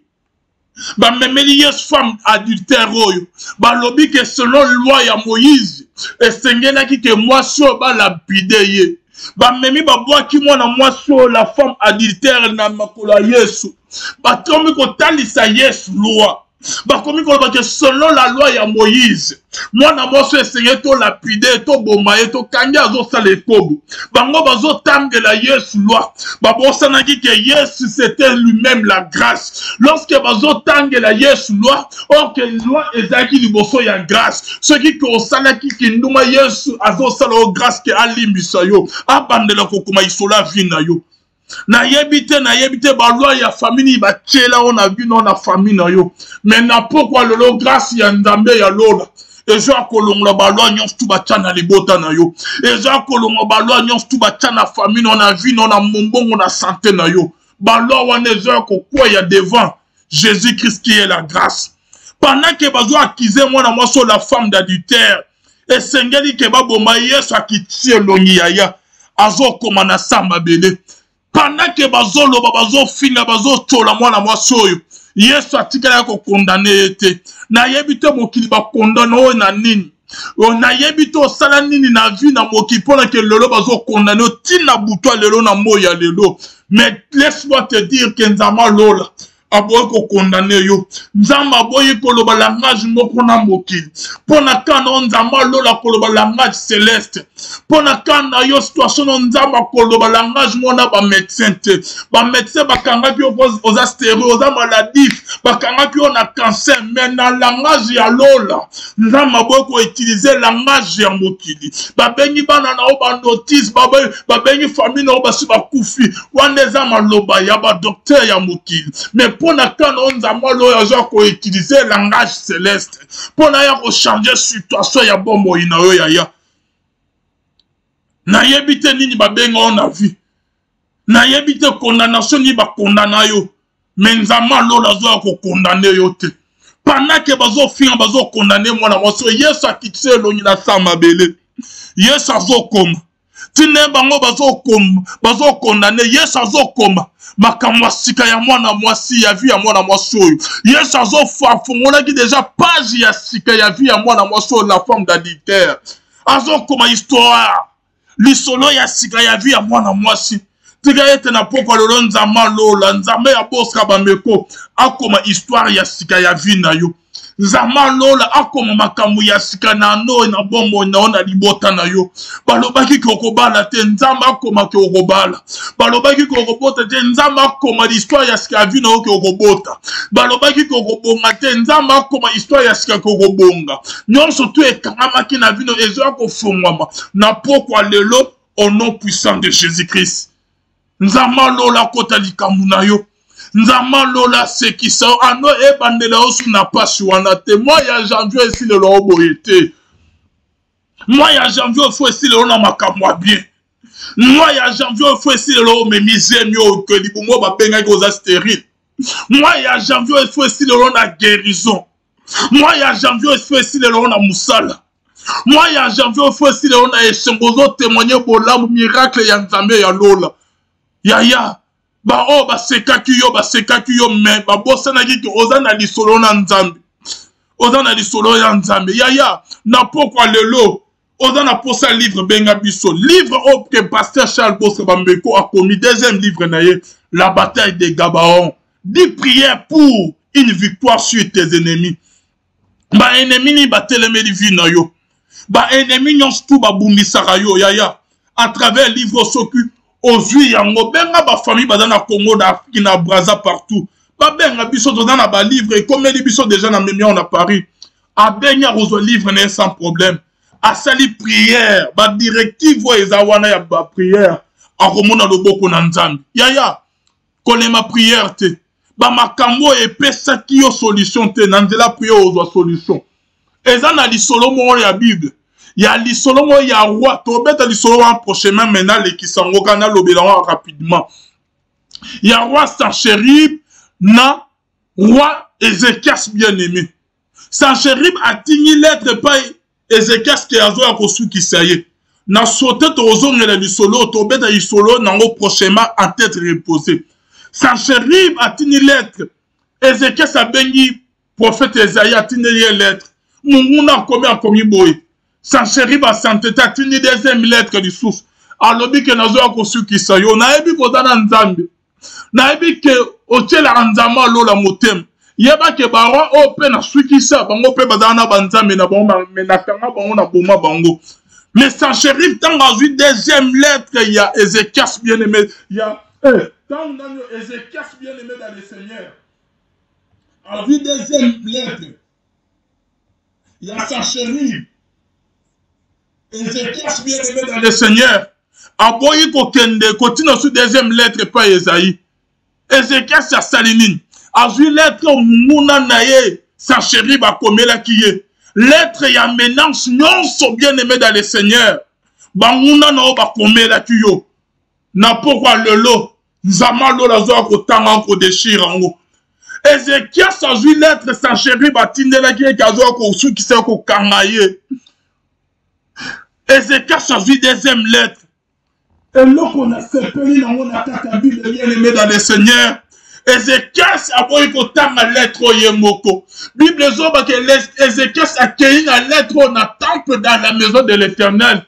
Speaker 1: bamemeli Yesu femme adultère oyo. Balobi ke selon loi ya Moïse, esengelaki ke mwasi oyo balapide ye. Bamemi, babwaki mwana mwasi oyo, la femme adultère, na makolo ya Yesu. Bakomi kotalisa Yesu loi, bakomi koloba ke selon la loi ya Moïse, mwana mwasi oyo esengeli tolapide, toboma ye, tokangi, azosala ekobo. Bango bazotangela Yesu loi, babosanaki ke Yesu, c'était lui-même la grâce. Lorsque bazotangela Yesu loi, or ke loi ezalaki liboso ya grâce. Soki ke osalaki kinduma, Yesu azosala yo grâce ke alimbisa yo, abandela kokoma isolo ya vie na yo. Nayebi te, nayebi te baloi ya famille nini batiela yo na bino na famille na yo, mais na pokwa lelo, grâce ya Nzambe ya lola eza kolongola baloi nyonso tu batya na libota na yo, eza kolongola baloi nyonso tu batya na famille na yo, na vie na yo, na mombongo, na sante na yo. Baloi wana eza kokweya devant Jésus Christ qui est la grâce. Pendant que bazo accuser mwana mwasi oyo, la femme d'adultère, esengeli ke baboma, Yesu akiti elongi, yaya, azokoma na sa mabele. Pendant ke bazoloba, bazofinga, bazotyola mwana mwasi oyo, Yesu atikalaki kokondane ye te. Nayebi te mokili bakondane oyo na nini, nayebi te osala nini na vie na mokili mpona ke lelo bazokondane yo ntina butu ya lelo, na moi ya lelo. Mais laisse-moi te dire ke Nzambe alola aboyi kokondane yo. Nzambe aboyi koloba langage moko na mokili mpo na kana oyo. Nzambe alola koloba langage céleste mpo na kana yo, situation no. Nzambe akoloba langage moko na bamédecin te. Bamédecin bakangaki yo, oza stérile, oza maladif, bakangaki yo na cancer, mais na langage ya lola, Nzambe aboyi koutilize langage ya mokili. Babengi bana na yo banotice, babengi famille na yo basi bakufi, wana eza maloba ya badocteur ya mokili. Mais mpo na kana oyo, Nzambe aloyo azwa koutilize langage céleste mpo na ya kochange situation ya bomoi na yo. Yaya, nayebi te nini babenga yo na vie, nayebi te condamnation nini bakondana yo, mais Nzambe alola azoya kokondane yo te. Pendant ke bazofinga, bazokondane mwana mwasi oyo, Yesu akitisa elongi na sa mabele. Yesu azokoma ntina bango bazokondane. Yesu azokoma makambo ya sika ya mwana mwasi, ya vie ya mwana mwasi oyo. Yesu azofungolaki deja page ya sika ya vie ya mwana mwasi oyo, la femme d'adultère. Azokoma histoire, lisolo ya sika ya vie ya mwana mwasi. Tika ete na pokwa lelo, Nzambe alola, Nzambe ya Boska Bameko, akoma histoire ya sika ya vie na yo. Nzambe alola akoma makambo ya sika na no na bomoi na yo, na libota na yo. Balobaki ke okobala te, Nzambe akoma ke okobala. Balobaki ke okobota te, Nzambe akoma histoire ya sika ya vie na yo ke okobota. Balobaki ke okobonga te, Nzambe akoma histoire ya sika ke okobonga. Nyonso tu ekangamaki na bino ezoya kofungwama na pokwa lelo, au nom puissant de Jésus Christ. Nzambe alola akota likambo na yo. Nzambe alola asekisa yo, ano ebandela yo su na pasi wana te. Mwa ya janvier esilelo yo boye te. Mwa ya janvier fo esilelo na makambo ya bien. Mwa ya janvier fo esilelo omemi zemi oyo ke libumu oyo babengaki oza stérile. Mwa ya janvier fo esilelo na guérison. Mwa ya janvier fo esilelo na mosala. Mwa ya janvier fo esilelo na esengo, ozotémoigne bolamu, miracle ya Nzambe ya lola. Yaya, baoyo basekaki yo, basekaki yo, me babosanaki ke oza na lisolo na Nzambe, oza na lisolo ya Nzambe. Yaya, na pokwa lelo, oza na posa livre, benga biso. Livre oyo ke pasteur Charles Bosca Bambeko akomi, deuxième livre na ye, La bataille de Gabaon, 10 prières pour une victoire sur tes ennemis. Baennemi nini batelemeli vie na yo? Baennemi nyonso tu babundisaka yo, yaya, à travers livre, soki ozwi yango, benga bafamille baza na Congo, na Afrique, na Braza, partout, babenga biso. Toza na balivre, ekomeli biso déjà na memi na Paris. Abengi, akozwa livre na ye sans problème. Asali prière, badirective oyo eza wana ya baprière, akomona loboko na Nzambe. Yaya, kolema prière te. Bamakambo oyo epesaki yo solution te, na nzela prière ozwa solution. Eza na lisolo moko ya Bible, ya lisolo moko ya roi, tobeta lisolo wana prochainement, mais nalekisa yango kaka, nalobela yango rapidement, ya roi Sancherib na roi Ezekias bien aimé. Sancherib atingi lettre epai Ezekias ke azoya kosukisa ye na sote. Tokozongela lisolo, tobeta lisolo nango prochainement en tête reposée. Sancherib atindi lettre, Ezekias abengi prophète Esaïe, atindeli ye lettre. Monguna akomi boye, Sancherib asante te, atindi deuxième lettre lisusu. Alobi ke nazoya kosukisa yo. Nayebi koza na Nzambe. Nayebi ke otielaka Nzambe alola motema. Yeba ke ba roi oyo mpe nasukisa bango mpe bazala na banzambe na bango, me nakanga bango na boma bango. Mais Sanchérib ntango azwi deuxième lettre ya Ezekias bien-aimé ya ntango nani Ezekias bien-aimé dans le Seigneur azwi deuxième lettre ya Sanchérib, Ezekias bien-aimé dans le Seigneur aboyi kokende kotina su deuxième lettre epai Esaïe. Ezekias asali nini? Azwi lettre monguna na ye Sanchérib akomelaki ye, lettre ya menace nyonso. Bien-aimé dans le Seigneur, banguna na yo bakomelaki yo na pokwa lelo, Nzambe alola azwaka kotanga kodeshire yango. Ezekias azwi lettre Sanchérib atindelaki ye ke azwaka kosukisa kokanga ye. Ezekias azwi deuxième lettre. Eloko nasepeli nango na kati ya Bible, bien aimé dans le Seigneur, Ezekias aboyi kotanga lettre oyo ye moko. Bible ezobaka Ezekias akei na lettre oyo na temple, dans la maison de l'Éternel,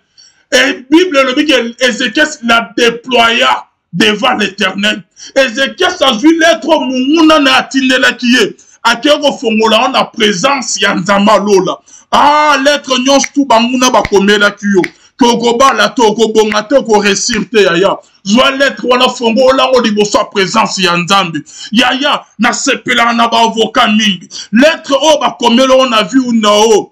Speaker 1: et Bible elobi ke Ezekias la déploya devant l'Éternel. Ezekias azwi lettre oyo monguna na atindelaki ye, akei kofongola yango na présence ya Nzambe alola. Ah, lettre nyonso tu banguna bakomelaki yo ke okobala te, okobonga te, okoresir te, yaya, zwa lettre wana, fongola yango liboso ya présence ya Nzambe. Yaya, nasepelaka na baavoka mingi. Lettre oyo bakomeli oyo na vie na oyo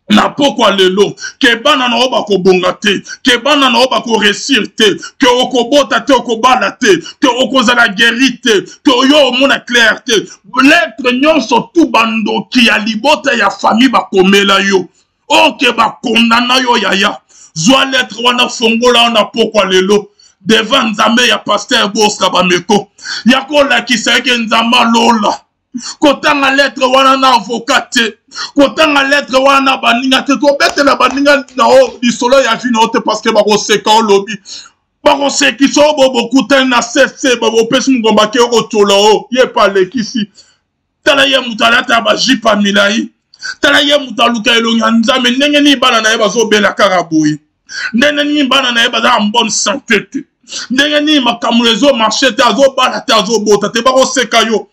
Speaker 1: na pokwa lelo ke bana na yo bakobonga te, ke bana na yo bakoresir te, ke okobota te, okobala te, ke okozala guéri te, ke yo omona clair te, lettre nyonso tu bandoki ya libota ya famille bakomela yo, oke bakondana yo, yaya, zwa lettre wana, fongola wana pokwa lelo devant Nzambe ya pasteur Bostra Bameko, ya kolakisa eke Nzambe alola. Kotanga lettre wana na avocat te, kotanga lettre wana na baninga te, kobetela baninga na yo lisolo ya vie na yo te, parce que bakoseka. Olobi bakosekisa oyo bo bokutani na cc, bopesi mongomba ke okotyola o ye pa alekisi. Tala ye moto alata bajipe ya milai, tala ye moto aluka elongi ya Nzambe. Ndenge nini bana na ye bazobela kaka boye? Ndenge nini bana na ye baza en bonne santé te? Ndenge nini makambo ezomarche te, azobala te, azobota te? Bakoseka yo.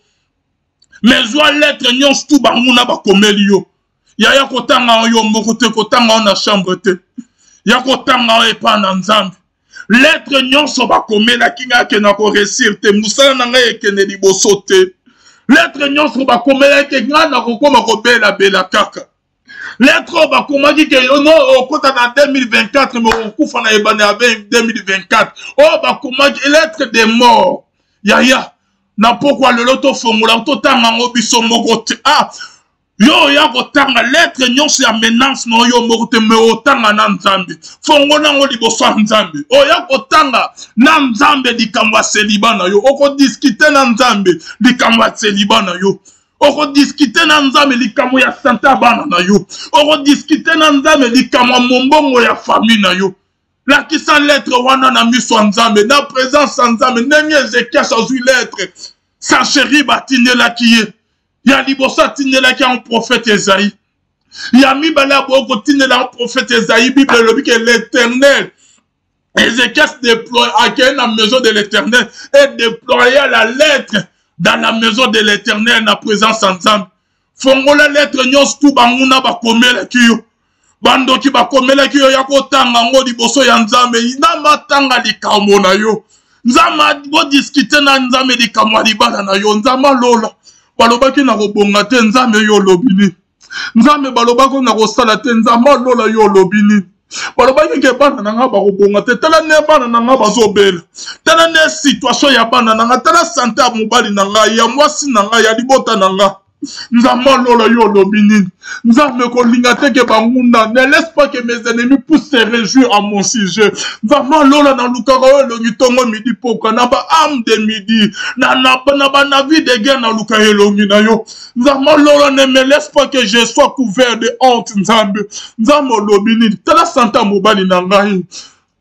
Speaker 1: Mais zwa lettre nyonso tu banguna bakomeli yo, yaya, kotanga yo moko te, kotanga yo na chambre te, ya kotanga yo epai na Nzambe. Lettre nyonso bakomelaki ngai ake na koresir te, mosala na ngai ekende liboso te, lettre nyonso bakomelaki ngai nakokoma kobelabela kaka, lettre oyo bakomaki ke yo no okota na 2024 me okokufa na ebanda ya 2024, oyo bakomaki lettre de mort, yaya, na pokwa lelo tofongola, totanga yango biso moko te. Ah, yo oya kotanga lettre nyonso ya menace na yo moko te, me otanga na Nzambe. Fongola yango liboso ya Nzambe. Oya kotanga na Nzambe likambo ya seliba na yo, okodiskute na Nzambe likambo ya seliba na yo, okodiskute na Nzambe likambo ya sante ya bana na yo, okodiskute na Nzambe likambo ya mombongo ya famille na yo. Lakisa lettre wana na miso ya Nzambe, na présence ya Nzambe, ndenge Ezekias azwi lettre Sanchérib atindelaki ye. Ya liboso atindelaki yango prophète Esaïe, ya mibale aboyi kotindela yango prophète Esaïe. Bible elobi ke l'Éternel, Ézéchias déploie, accueille la maison de l'Éternel et déploya la lettre dans la maison de l'Éternel, na présence ya Nzambe. Fongola lettre nyonso tu banguna bakomelaki yo, bandoki bakomelaki yo, ya kotanga yango liboso ya Nzambe. Nzambe atanga likambo na yo, Nzambe bodiskute na Nzambe likambo ya libala na yo. Nzambe alola, balobaki na kobonga te, Nzambe yo olobi nini? Nzambe, balobaki na kosala te, Nzambe alola yo olobi nini? Balobaki ke bana na nga bakobonga te, tala nde bana na nga bazobela, tala nde situation ya bana na nga, tala sante ya mobali na ngai, ya mwasi na ngai, ya libota na nga. Nzambe alola yo olobi nini? Nzambe, kolinga te ke banguna, ne laisse pas que mes ennemis puissent se réjouir à mon sujet. Nzambe alola, nalukaka oyo elongi ntongo, midi, poka, na ba âme de midi, na banavi de guerre, naluka elongi na yo. Nzambe alola, ne me laisse pas que je sois couvert de honte. Nzambe, Nzambe olobi nini? Tala sante ya mobali na ngai.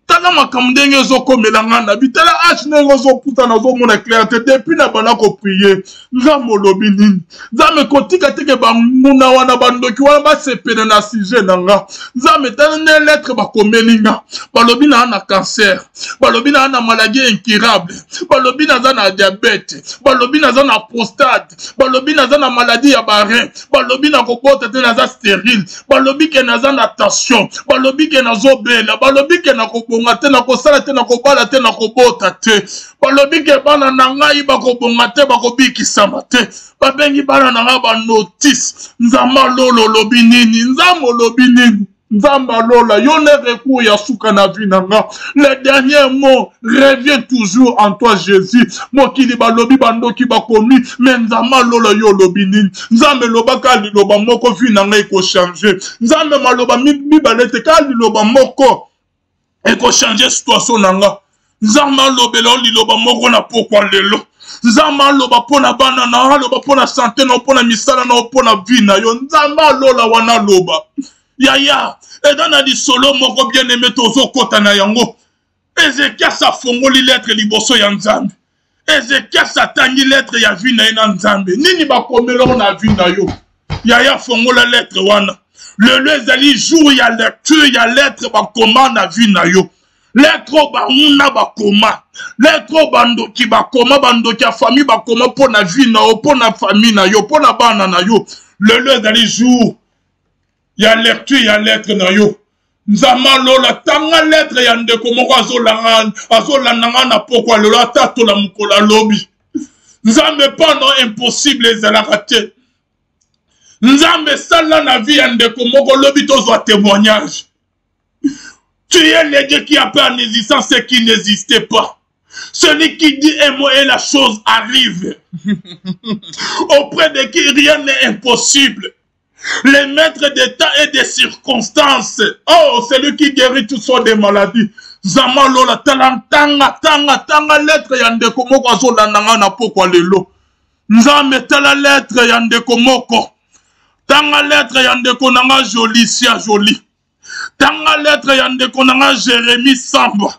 Speaker 1: Tala makambo ndenge ezokomela nga na bi, tala age ndenge ozoputa, nazomona clair te depuis na banda koprie. Nzambe olobi nini? Nzambe kotika te ke banguna wana, bandoki wana basepela na sujet na nga. Nzambe tala nde lettre bakomeli nga, balobi na na cancer, balobi na na maladie incurable, balobi naza na diabète, balobi naza na prostate, balobi naza na maladie ya ba rein, balobi na kobota te, naza stérile, balobi ke naza na tension, balobi ke nazobela, balobi ke nakobonga te, nakosala te, nakobala te, nakobota te, balobi ke bana na ngai bakobonga te, bakobikisama te, babengi bana na ngai banotice. Nzambe alolo olobi nini? Nzambe olobi nini? Nzambe alola yo nde recours ya suka na vie na nga. Le dernier mot revient toujours en toi Jésus. Mokili balobi, bandoki bakomi, mais Nzambe alola yo olobi nini? Nzambe lobaka liloba moko, vie na nga ekochange. Nzambe maloba mibale te, kaka liloba moko ekochange situation na nga. Nzambe alobela yo liloba moko na pokwa lelo. Nzambe aloba mpo na bana na yo, aloba mpo na sante na yo, mpo na misala na yo, mpo na vie na yo. Nzambe alola wana aloba. Yaya, eza na lisolo moko bien aimé tozokota na yango. Ezekias afongoli lettre liboso ya Nzambe. Ezekias atangi lettre ya vie na ye na Nzambe. Nini bakomela yo na vie na yo? Yaya, fongola lettre wana. Lelo ezali jour ya lecture ya lettre bakoma na vie na yo. Lettre oyo banguna bakoma, lettre oyo bandoki bakoma, bandoki ya famille bakoma mpo na vie na yo, mpo na famille na yo, mpo na bana na yo. Lelo ezali jour ya lecture ya lettre na yo. Nzambe alola, tanga lettre ya ndeko moko azolanda nga na pokwa lelo, atatola mokolo alobi. Nzambe, pendant impossible ezalaka te. Nzambe sala na vie ya ndeko moko lobi tozwa témoignage. Tu es le Dieu qui appelle en existence ce qui n'existait pas. Celui qui dit un mot et la chose arrive. Auprès de qui rien n'est impossible. Le maître des temps et des circonstances. Oh, celui qui guérit toutes sortes de maladies. Zama lola, tala, tanga, tanga, tanga lettre ya ndeko moko azolanda nga na pokwa lelo. Nzambe tala lettre ya ndeko moko. Tanga lettre ya ndeko na nga Jolicia Jolie. Tanga lettre ya ndeko na nga Jérémie Samba.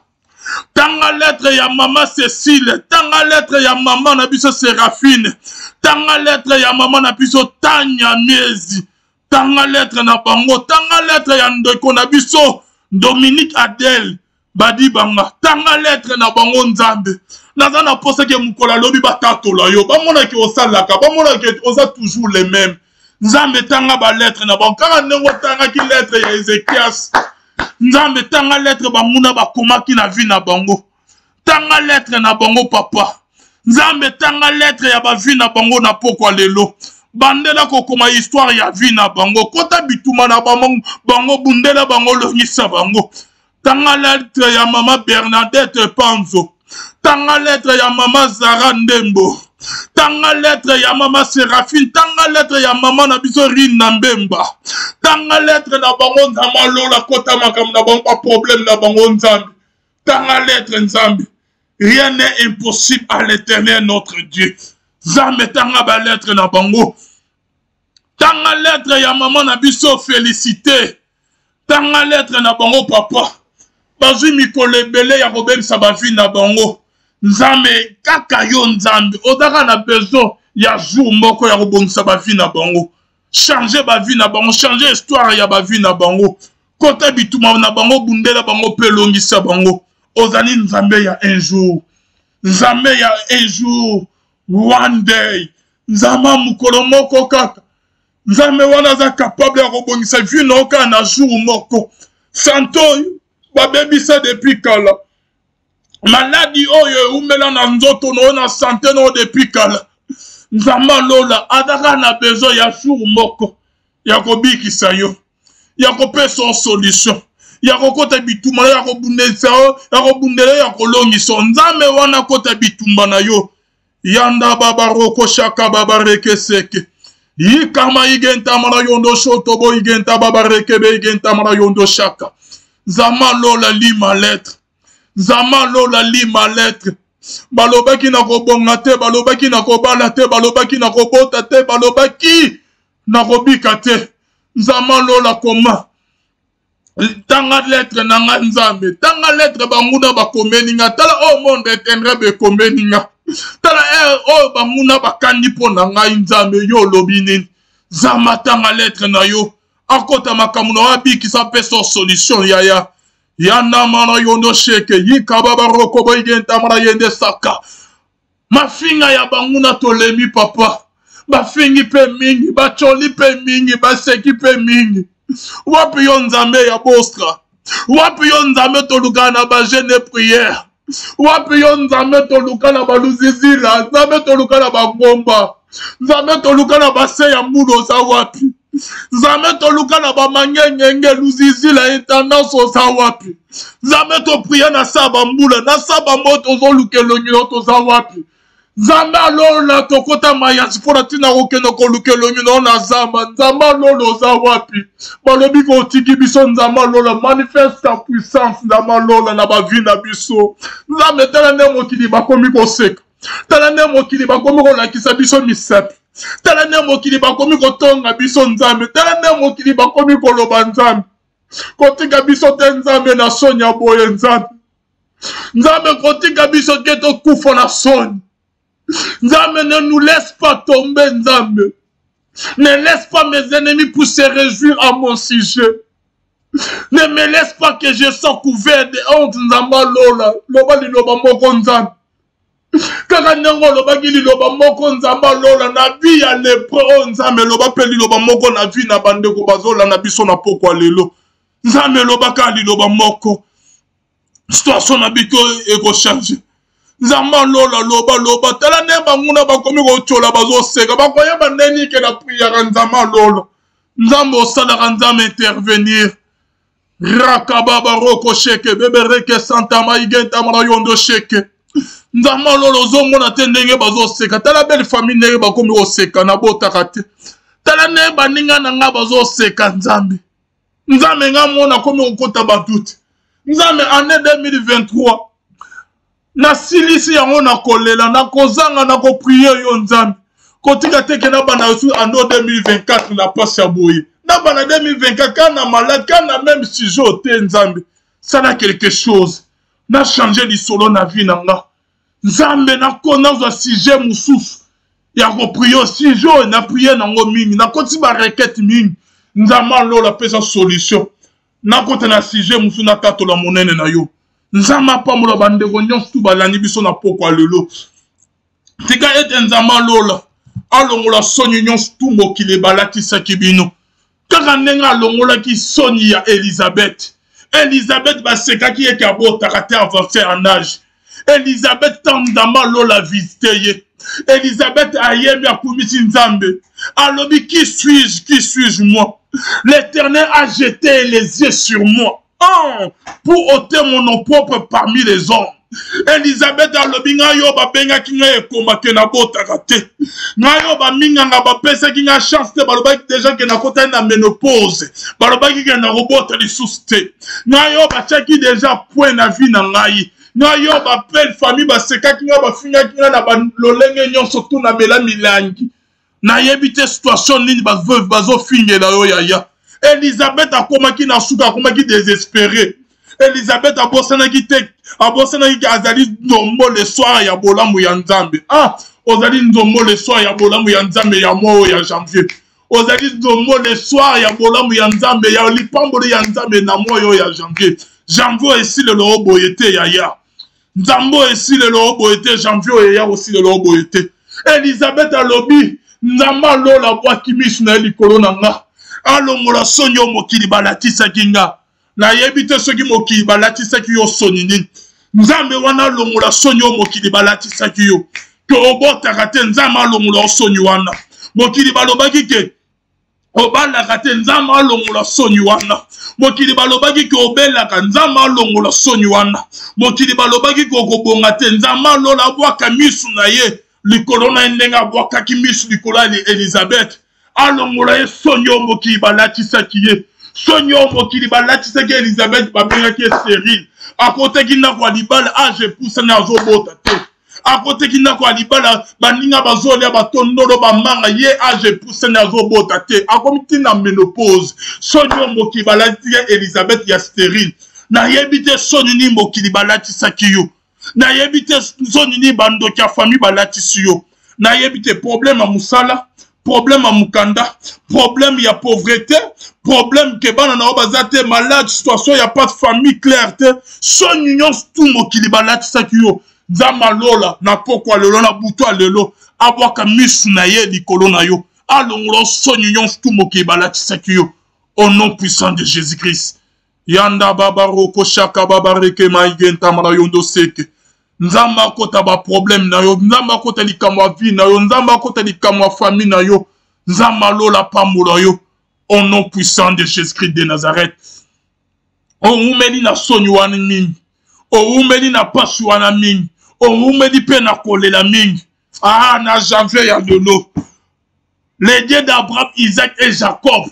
Speaker 1: Tanga lettre ya mama Cécile. Tanga lettre ya mama na biso Séraphine. Tanga lettre ya mama na biso Tanya Miezi. Tanga lettre na bango. Tanga lettre ya ndeko na biso Dominique Adèle Badibanga. Tanga lettre na bango Nzambe. Naza na posa ke mokolo alobi batatola yo, bamonaki osalaka, bamonaki oza toujours le même. Nzambe tanga ba lettre na bango kaka ndenge otangaki lettre ya Ezekias. Nzambe tanga lettre banguna bakomaki na vie na bango. Tanga lettre na bango papa. Nzambe tanga lettre ya ba vie na bango na pokwa lelo. Bandela kokoma histoire ya vie na bango. Kota bituma na bango, bango bundela bango, longisa bango. Tanga lettre ya mama Bernadette Panzo. Tanga lettre ya mama Zara Ndembo. Tanga lettre ya mama Seraphine. Tanga lettre ya mama na biso Rina Mbemba. Tanga lettre na bango Nzambe alola, kota makambo na bango, ba problème na bango Nzambe. Tanga lettre Nzambe. Rien n'est impossible à l'Éternel notre Dieu. Nzambe tanga ba lettre na bango. Tanga lettre ya mama na biso Félicité. Tanga lettre na bango papa. Bazwi mikolo ebele ya kobebisa ba vie na bango. Nzambe kaka yo Nzambe ozaka na besoin ya jour moko ya kobongisa ba vie na bango. Changer ba vie na bango, changer histoire ya ba vie na bango. Kota bituma na bango, bundela bango pe longisa bango. Ozali Nzambe ya un jour. Nzambe ya un jour, one day. Nzambe mokolo moko kaka. Nzambe wana aza capable ya kobongisa vie na yo kaka na jour moko. Sante oyo babebisa depuis kala, maladi oyo eumela na nzoto na yo na sante na yo depuis kala, Nzambe alola aza kaka na besoin ya jour moko ya kobikisa yo, ya kopesa yo solution, ya kokota bitumba na yo, ya kobundisa yo, ya kobundela yo, ya kolongisa yo. Nzambe wana akota bitumba na yo. Yanda baba roko shaka baba reke seke. Yikama igenta mana yondo shoto bo igenta baba reke be igenta mana yondo shaka. Zama lola lima lettre. Zama lola lima lettre. Balobaki na kobonga te, balobaki na kobala te, balobaki na kobota te, balobaki na kobika te. Zama lola koma. Tanga lettre na nga Nzambe, tanga lettre banguna bakomeli nga, tala oyo monde etenrebe ekomeli nga, tala eh, oyo banguna bakandi mpo na ngai. Nzambe, yo olobi nini? Nzambe atanga lettre na yo, akota makambo na yo, abikisa, apesa solution. Yaya yanamana yondo sheke yikaba barokobo igentamana yende saka. Mafinga ya banguna tolemi papa, bafingi mpe mingi, bacoli mpe mingi, baseki mpe mingi. Wapi yo Nzambe ya Bostra? Wapi yo Nzambe tolukaka na bajeune prière? Wapi yo Nzambe toluka na baluzizila? Nzambe toluka na bangomba, Nzambe toluka na base ya mbula, oza wapi? Nzambe toluka na bamangengenge, luzizila, intendance, oza wapi? Nzambe toprie na sa bambula na sa bambo, tozoluka elongi na toza wapi? Nzambe alola, tokota mayasi mpo na ntina kokende koluka elongi na yo na zamba. Nzambe alola, oza wapi? Balobi ko otiki biso. Nzambe alola, manifeste ta puissance. Nzambe alola, na bavi na biso. Nzambe, tala nde mokili bakomi koseka, tala nde mokili bakomi kolakisa biso misapi, tala nde mokili bakomi kotonga biso. Nzambe, tala nde mokili bakomi koloba. Nzambe, kotika biso te Nzambe na soni ya boye. Nzambe, Nzambe, kotika biso te tokufa na soni. Nzambe, ne nous laisse pas tomber. Nzambe, ne laisse pas mes ennemis pour se réjouir à mon sujet. Ne me laisse pas que je sois couvert de honte. Nzambe alola, loba liloba moko Nzambe, kaka ndenge olobaki liloba moko, Nzambe alola, na vie ya lepre oyo. Nzambe, eloba mpe liloba moko na vie na bandeko bazolanda biso na pokwa lelo. Nzambe, elobaka liloba moko, situation na bito ekochange. Nzambe alola, loba, loba. Tala nde banguna bakomi kotyola, bazoseka, bakoyeba ndeni ke na priaka. Nzambe alola, Nzambe osalaka, Nzambe intervenir. Rakababa roko sheke bebereke santama igentamana yondo sheke. Nzambe alola, ozomona te ndenge bazoseka? Tala belle famille ndenge bakomi koseka, nabotaka te. Tala ndenge baninga na ngai bazoseka. Nzambe, Nzambe, ngai mona akomi kokota badoute. Nzambe, année 2023 nasilisi yango na kolela, na kozanga, na koprie yo. Nzambe, kotika te ke nabanda lisusu ando 2024 na pasi ya boye, nabanda 2024 kaka na malade, kaka na même sujet te. Nzambe, sala quelque chose, na change lisolo na vie na nga. Nzambe, nazwa sujet mosusu ya koprie. Sujet oyo na prie nango mingi, nakoti barekete mingi. Nzambe alola, apesa solution, nakota na sujet mosusu, natatola monene na yo. Nzambe apambola bandeko nyonso tu balandi biso na pokwa lelo. Tika ete Nzambe alola alongola soni nyonso tu mokili ebalatisaki bino, kaka ndenge alongolaki soni ya Elizabeth. Elizabeth basekaki ye ke abotaka te, avance en âge. Elizabeth, ntango Nzambe alola visite ye, Elizabeth ayembi, akumisi Nzambe, alobi: "Qui suis-je, qui suis-je moi? L'Éternel a jeté les yeux sur moi, oh, pour ôter mon opprobre parmi les hommes." Elizabeth alobi: "Ngai oyo babengaki ngai ekoma ke nabotaka te, ngai oyo baminganga bapesaki ngai chance te, balobaki déjà ke nakotaki na ménopause, balobaki ke nakobota lisusu te, ngai oyo batiaki déjà point na vie na ngai, ngai oyo babelle famille basekaki ngai, bafingaki ngai na balolenge nyonso tu, namela milangi, nayebi te situation nini baveuve bazofingela yo." Yaya, Elizabeth akomaki na suka, akomaki désespéré. Elizabeth abosanaki te, abosanaki ke azali nzombo le soir ya bolamu ya Nzambe. Ah, ozali nzombo le soir ya bolamu ya Nzambe ya mwa oyo ya janvier. Ozali nzombo le soir ya bolamu ya Nzambe, ya lipamboli ya Nzambe na mwa oyo ya janvier. Janvier oyo esilelo oyo boye te, yaya. Nzambe oyo esilelo oyo boye te, janvier oyo eya kosilelo oyo boye te. Elizabeth alobi: "Nzambe alola abwaki miso na ye likolo na nga, alongola soni oyo mokili balatisaki nga." Nayebi te soki mokili balatisaki yo soni nini. Nzambe wana alongola soni oyo mokili balatisaki yo ke obotaka te. Nzambe alongola yo soni wana mokili balobaki ke obalaka te. Nzambe alongola soni wana mokili balobaki ke obelaka. Nzambe alongola soni wana mokili balobaki ke okobonga te. Nzambe alola abwaka misu na ye likolo na ye, ndenge abwakaki misu likolo ya Elizabeth, alongola ye soni oyo mokili balatisaki ye, soni oyo mokili balatisaki Elizabeth. Babengaki ye stérile, akotaki ndako ya libala, âge epusani, azobota te. Akoteki ndako ya libala, baninga bazolia batondolo bamanga, ye age epusani azobota te, akomi ti na menopause. Soni oyo mokili balatisi ye Elizabeth ya sterile. Nayebi te soni nini mokili balatisaki yo, nayebi te soni nini bandoki ya famille balatisi yo, nayebi te problème ya mosala, problème ya mokanda, problème ya pauvreté, problème ke bana na yo baza te, malade, situation ya pas famille claire te. Soni nyonso tu mokili balatisaki yo. Nzambe alola na pokwa lelo, na butu ya lelo, abwaka misu na ye likolo na yo, alongola soni nyonso tu mokili balatisaki yo, au nom puissant de Jésus Christ. Yanda baba roko shaka baba reke maige ntamala yondo seke. Nzambe akota ba problème na yo, Nzambe akota likambo ya vie na yo, Nzambe akota likambo ya famille na yo, Nzambe alola pambola yo, au nom puissant de Jésus-Christ de Nazareth. Owumeli na soni wana mingi, owumeli na pasi wana mingi, owumeli pe na kolela mingi. Ah, na janvier ya lelo, le Dieu d'Abraham, Isaac et Jacob,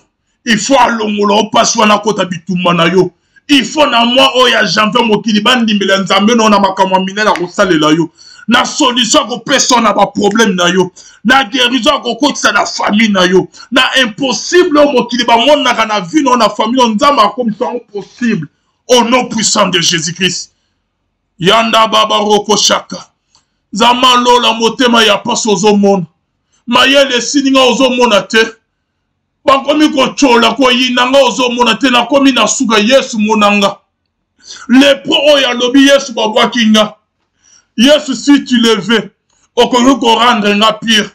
Speaker 1: il faut alongola yo pasi wana, akota bitumba na yo. Il faut na mois oyo ya janvier mokili bandimbela Nzambe na yo na makambo ya minene akosalela yo, na solution akopesa yo na ba problème na yo, na guérison akokotisa na famille na yo, na impossible oyo mokili bamonaka na vie na yo, na famille na yo, Nzambe akomisa yango possible, au nom puissant de Jésus-Christ. Yanda baba roko shaka. Nzambe alola motema ya pasi ozomona, mayele esili nga ozomona te, bakomi kotyola koyina nga ozomona te, nakomi na suka. Yesu mona nga lepro oyo alobi Yesu babwaki nga. Yesu, si tu le veux, okoki korendre nga pire.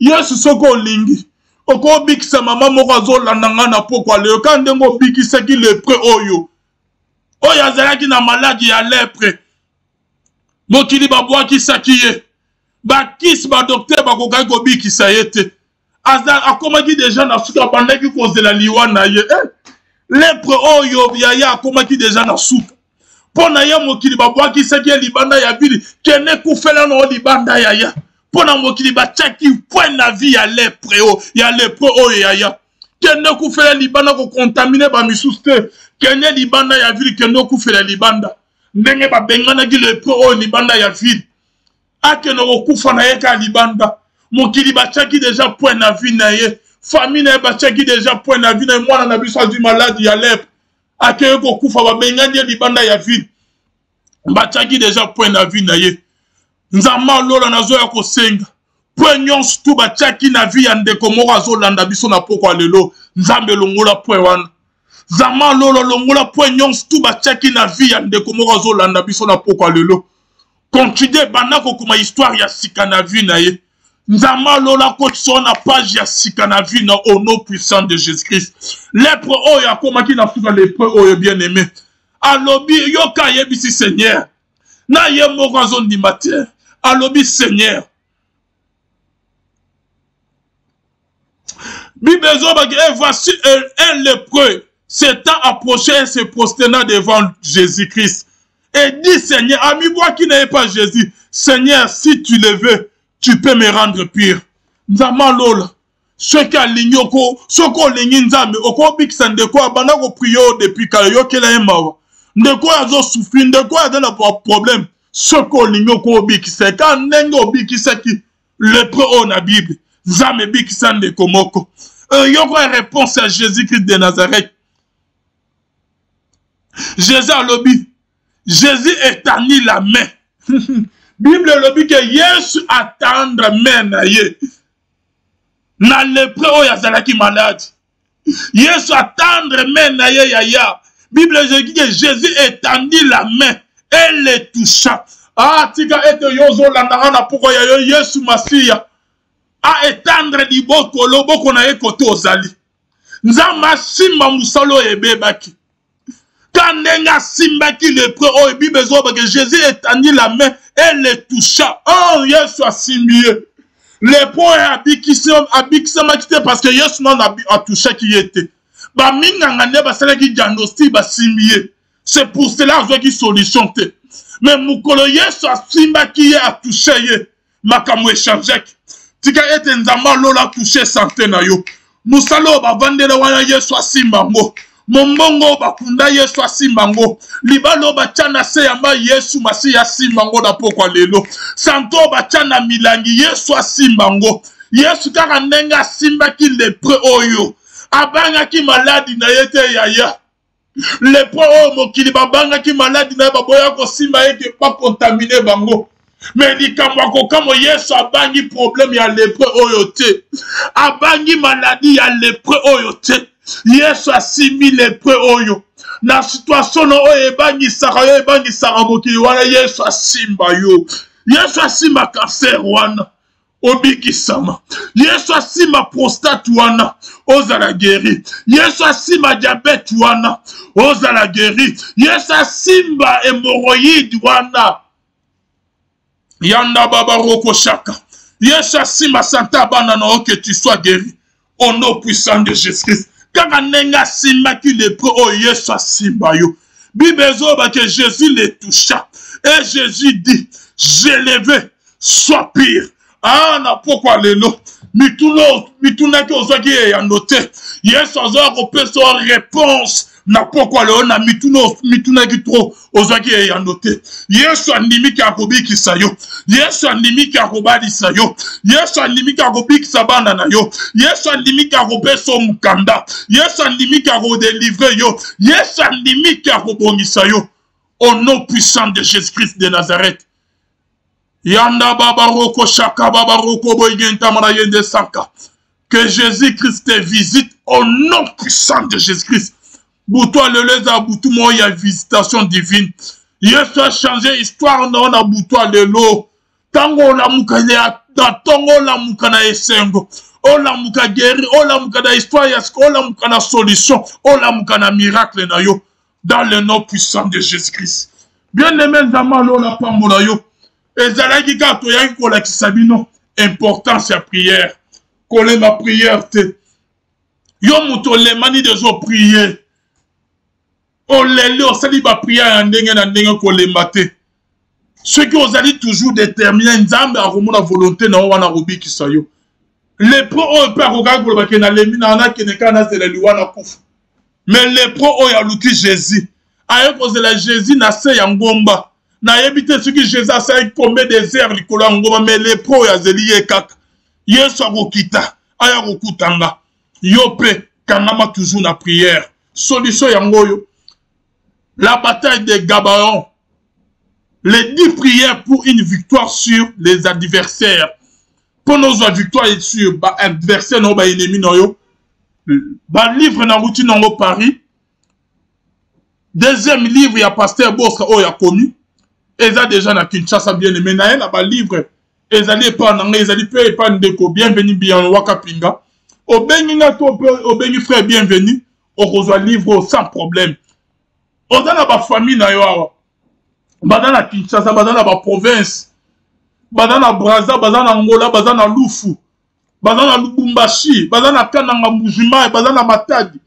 Speaker 1: Yesu, soki olingi, okobikisa mama moko azolanda nga na pokwa lelo, kaka ndenge obikisaki lepre oyo, oyo azalaki na maladi ya lepre. Mokili babwakisaki ye, bakisi badoktere bakokaki kobikisa ye te. Aza akomaki deja na suka, abandaki kozela liwa na ye. Lepre oyo yaya akomaki deja na suka mpo na ye, mokili babwakisaki ye libanda ya vili, kende kufela na yo libanda yaya. Mpo na mokili batiaki point na vie ya lepre oyo, ya lepre oyo yaya, kende kufela libanda, kokontamine bamisusu te, kende libanda ya ville, kende okufela libanda. Ndenge babenganaki lepre oyo libanda ya ville, akende kokufa na ye kaka libanda. Mokili batiaki deja point na vie na ye, famille na ye batiaki deja point na vie na ye. Mwana na biso azwi maladi ya lepre, akei kokufa, babengani ye libanda ya ville, batiaki deja point na vie na ye. Nzambe alola, nazoya kosenga point nyonso tu batiaki na vie ya ndeko moko azolanda biso na pokwa lelo. Nzambe longola point wana. Nzambe alola, longola point nyonso tu batiaki na vie ya ndeko moko azolanda biso na pokwa lelo. Continue banda kokoma histoire ya sika na vie na ye. Nzambe alola akotisa na page ya sika na vie na au nom puissant de Jésus-Christ. Lèpre oyo akomaki na suka, lèpre oyo bien aimé alobi, yoka ayebisi Seigneur, na ye moko azondima te, alobi Seigneur, Bible ezobaki, et voici un lépreux s'étant approché et se prosternant devant Jésus-Christ et dit, Seigneur, amibwaki na ye pas Jésus, Seigneur, si tu le veux, tu peux me rendre pur. Nzambe alola, soki alingi oko, soki olingi Nzambe okobikisa ndeko abanda koprie oyo depuis kala, yokela ye mawa, ndeko oyo azosouffrir, ndeko oyo aza na problème, soki olingi okobikisa ye kaka ndenge obikisaki lepre oyo na Bible. Nzambe ebikisa ndeko moko. Yoko ya réponse ya Jésus-Christ de Nazareth. Jésus alobi, Jésus étendit la main. Bible elobi ke Yesu atendre main na ye na lepre oyo azalaki malade. Yesu atendre main na ye yaya. Bible elobi ke Jésus étendit la main et le toucha. Ah, tika ete yo ozolanda nga na poko ya yo, Yesu Masiya a étendre liboko, loboko na ye kote ozali. Nzambe asimba mosala oyo ebebaki. Ka ndenge asimbaki lepre oyo, Bible ezoloba ke Jésus étendit la main et le toucha. Oh, Yesu asimbi ye. Lepre oyo abikisamaki te parce que Yesu nano atouchaki ye te. Baminganga nde basalaki diagnostic, basimbi ye. C'est pour cela azwaki solution te. Mais mokolo Yesu asimbaki ye, atouche ye, makambo echangeaki. Tika ete Nzambe alola atouche santé na yo. Mosala oyo bavandela wana, Yesu asimba yango. Mombongo oyo bakunda Yesu asimba yango. Libala oyo batya na se ya mai Yesu Masiya asimba yango na pokwa lelo. Santo oyo batya na milangi Yesu asimba yango. Yesu kaka ndenge asimbaki lepre oyo abangaki maladi na ye te yaya. Lepre oyo mokili babangaki maladi na ye baboya kosimba ye ke bakontamine bango. Me likambo ya kokamwa, Yesu abangi probleme ya lepre oyo te, abangi maladi ya lepre oyo te. Yesu asimbi lepre oyo na situation na oyo ebangisaka yo, ebangisaka mokili wana. Yesu asimba yo, Yesu asimba cancer wana, obikisama. Yesu asimba prostate wana, ozala gueri. Yesu asimba diabete wana, ozala gueri. Yesu asimba hemoroïde wana, yanda baba roko shaka. Yesu asimba sante ya bana na yo, que tu sois guéri au nom puissant de Jésus-Christ. Kaka ndenge asimbaki lepre oyo, Yesu asimba yo. Bible ezoloba que Jésus le toucha et Jésus dit: je leve, sois pire. Ah, na pokwa lelo, mituna mitunaki ozwaki eyano te, Yesu azoya kopesa yo réponse na pokwa lelo. Na mituna mitunaki trop, ozwaki eyano te, Yesu andimiki akobikisa yo. Yesu andimiki akobalisa yo. Yesu andimiki akobikisa bana na yo. Yesu andimiki akopesa yo mokanda. Yesu andimiki akodelivre yo. Yesu andimiki akobongisa yo au nom puissant de Jésus-Christ de Nazareth. Yanda baba roko shaka baba roko boyigenta mana yende sanka. Que Jésus-Christ te visite au nom puissant de Jésus-Christ. Butu ya lelo eza butu moko ya visitation divine. Yesu a changé histoire na yo na butu ya lelo. Ntango olamuka na ntongo, olamuka na esengo, olamuka guéri, olamuka na histoire ya sika, olamuka na solution, olamuka na miracle na yo, dans le nom puissant de Jésus-Christ. Bien-aimé, Nzambe alola pambola yo. Ezalaki kaka toyaki kolakisa bino importance ya prière. Kolemba prière te. Yo moto olemani deja oprier, oleli, osali baprière ya ndenge na ndenge, kolemba te. Soki ozali toujours déterminé, Nzambe akomona volonté na yo wana, akobikisa yo. Lepre oyo mpe akokaki koloba ke nalembi na nakende kaka nazela liwa na kufa. Mais lepre oyo aluki Jésus, aye kozela Jésus na se ya ngomba. Nayebi te soki Jésus asalaki combien des heures likolo ya ngomba, mais lepre oyo azeli ye kaka. Yesu akokita aya kokuta nga. Yo mpe kangama toujours na prière. Solution yango oyo, la bataille de Gabaon, les 10 prières pour une victoire sur les adversaires. Mpo nozwa victoire sur baadversaire na yo, baennemi na yo. Balivre nauti nango Paris, deuxième livre ya pasteur Bostra oyo akomi eza déjà na Kinshasa. Bien aimé, na ye na balivre ezali epai na ngai, ezali mpe epai ndeko Bienvenu Bian Wakapinga. Obengi nga to mpe obengi frère Bienvenu, okozwa livre oyo sans problème. Oza na bafamille na yo awa, baza na Kinshasa, baza na baprovince, baza na Braza, baza na Angola, baza na Lufu, baza na Lubumbashi, baza na Kananga, Mbujimai, baza na Matadi,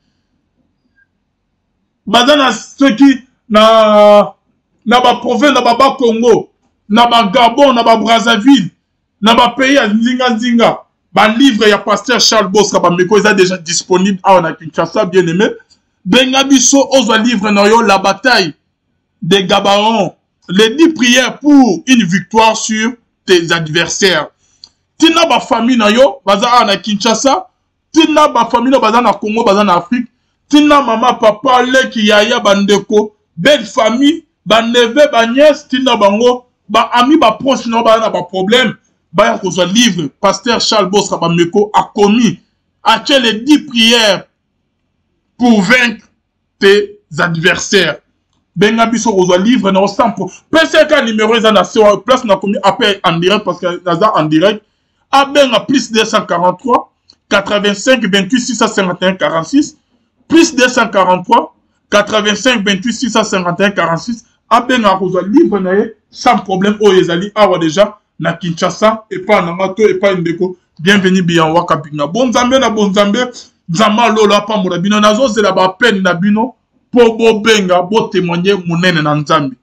Speaker 1: baza na soki na baprovince, na babakongo, na bagabon, na babrazzaville, na bapays ya nzinganzinga. Balivre ya pasteur Charles Bostra Bameko eza déjà disponible awa na Kinshasa. Bien aimé, benga biso ozwa livre na yo, la bataille de Gabaon, les 10 prières pour une victoire sur tes adversaires. Tina bafamille na yo baza awa na Kinshasa, tina bafamille na baza na Congo, baza na Afrique, tina mama, papa, leki, yaya, bandeko, belle famille, baneve, banièce, tina bango, baami, baproche na yo baza na baproblème, baya kozwa livre pasteur Charles Bostra Bameko akomi, atie les 10 prières pour vaincre tes adversaires. Benga biso kozwa livre na sans pesa ka numéro eza na se place nakomi appel en direct, parce que naza en direct. Abenga plus 243 85 28 651 46, plus 243 85 28 651 46. Abenga kozwa livre na ye sans problème, oyo ezali awa déjà na Kinshasa epai na nga to epai ndeko Bienvenu Biyan Wakapinga. Bonzambe na bonzambe, Nzambe alola apambola bino. Nazozela bapene na bino mpo bobenga, botémoigne monene na Nzambe.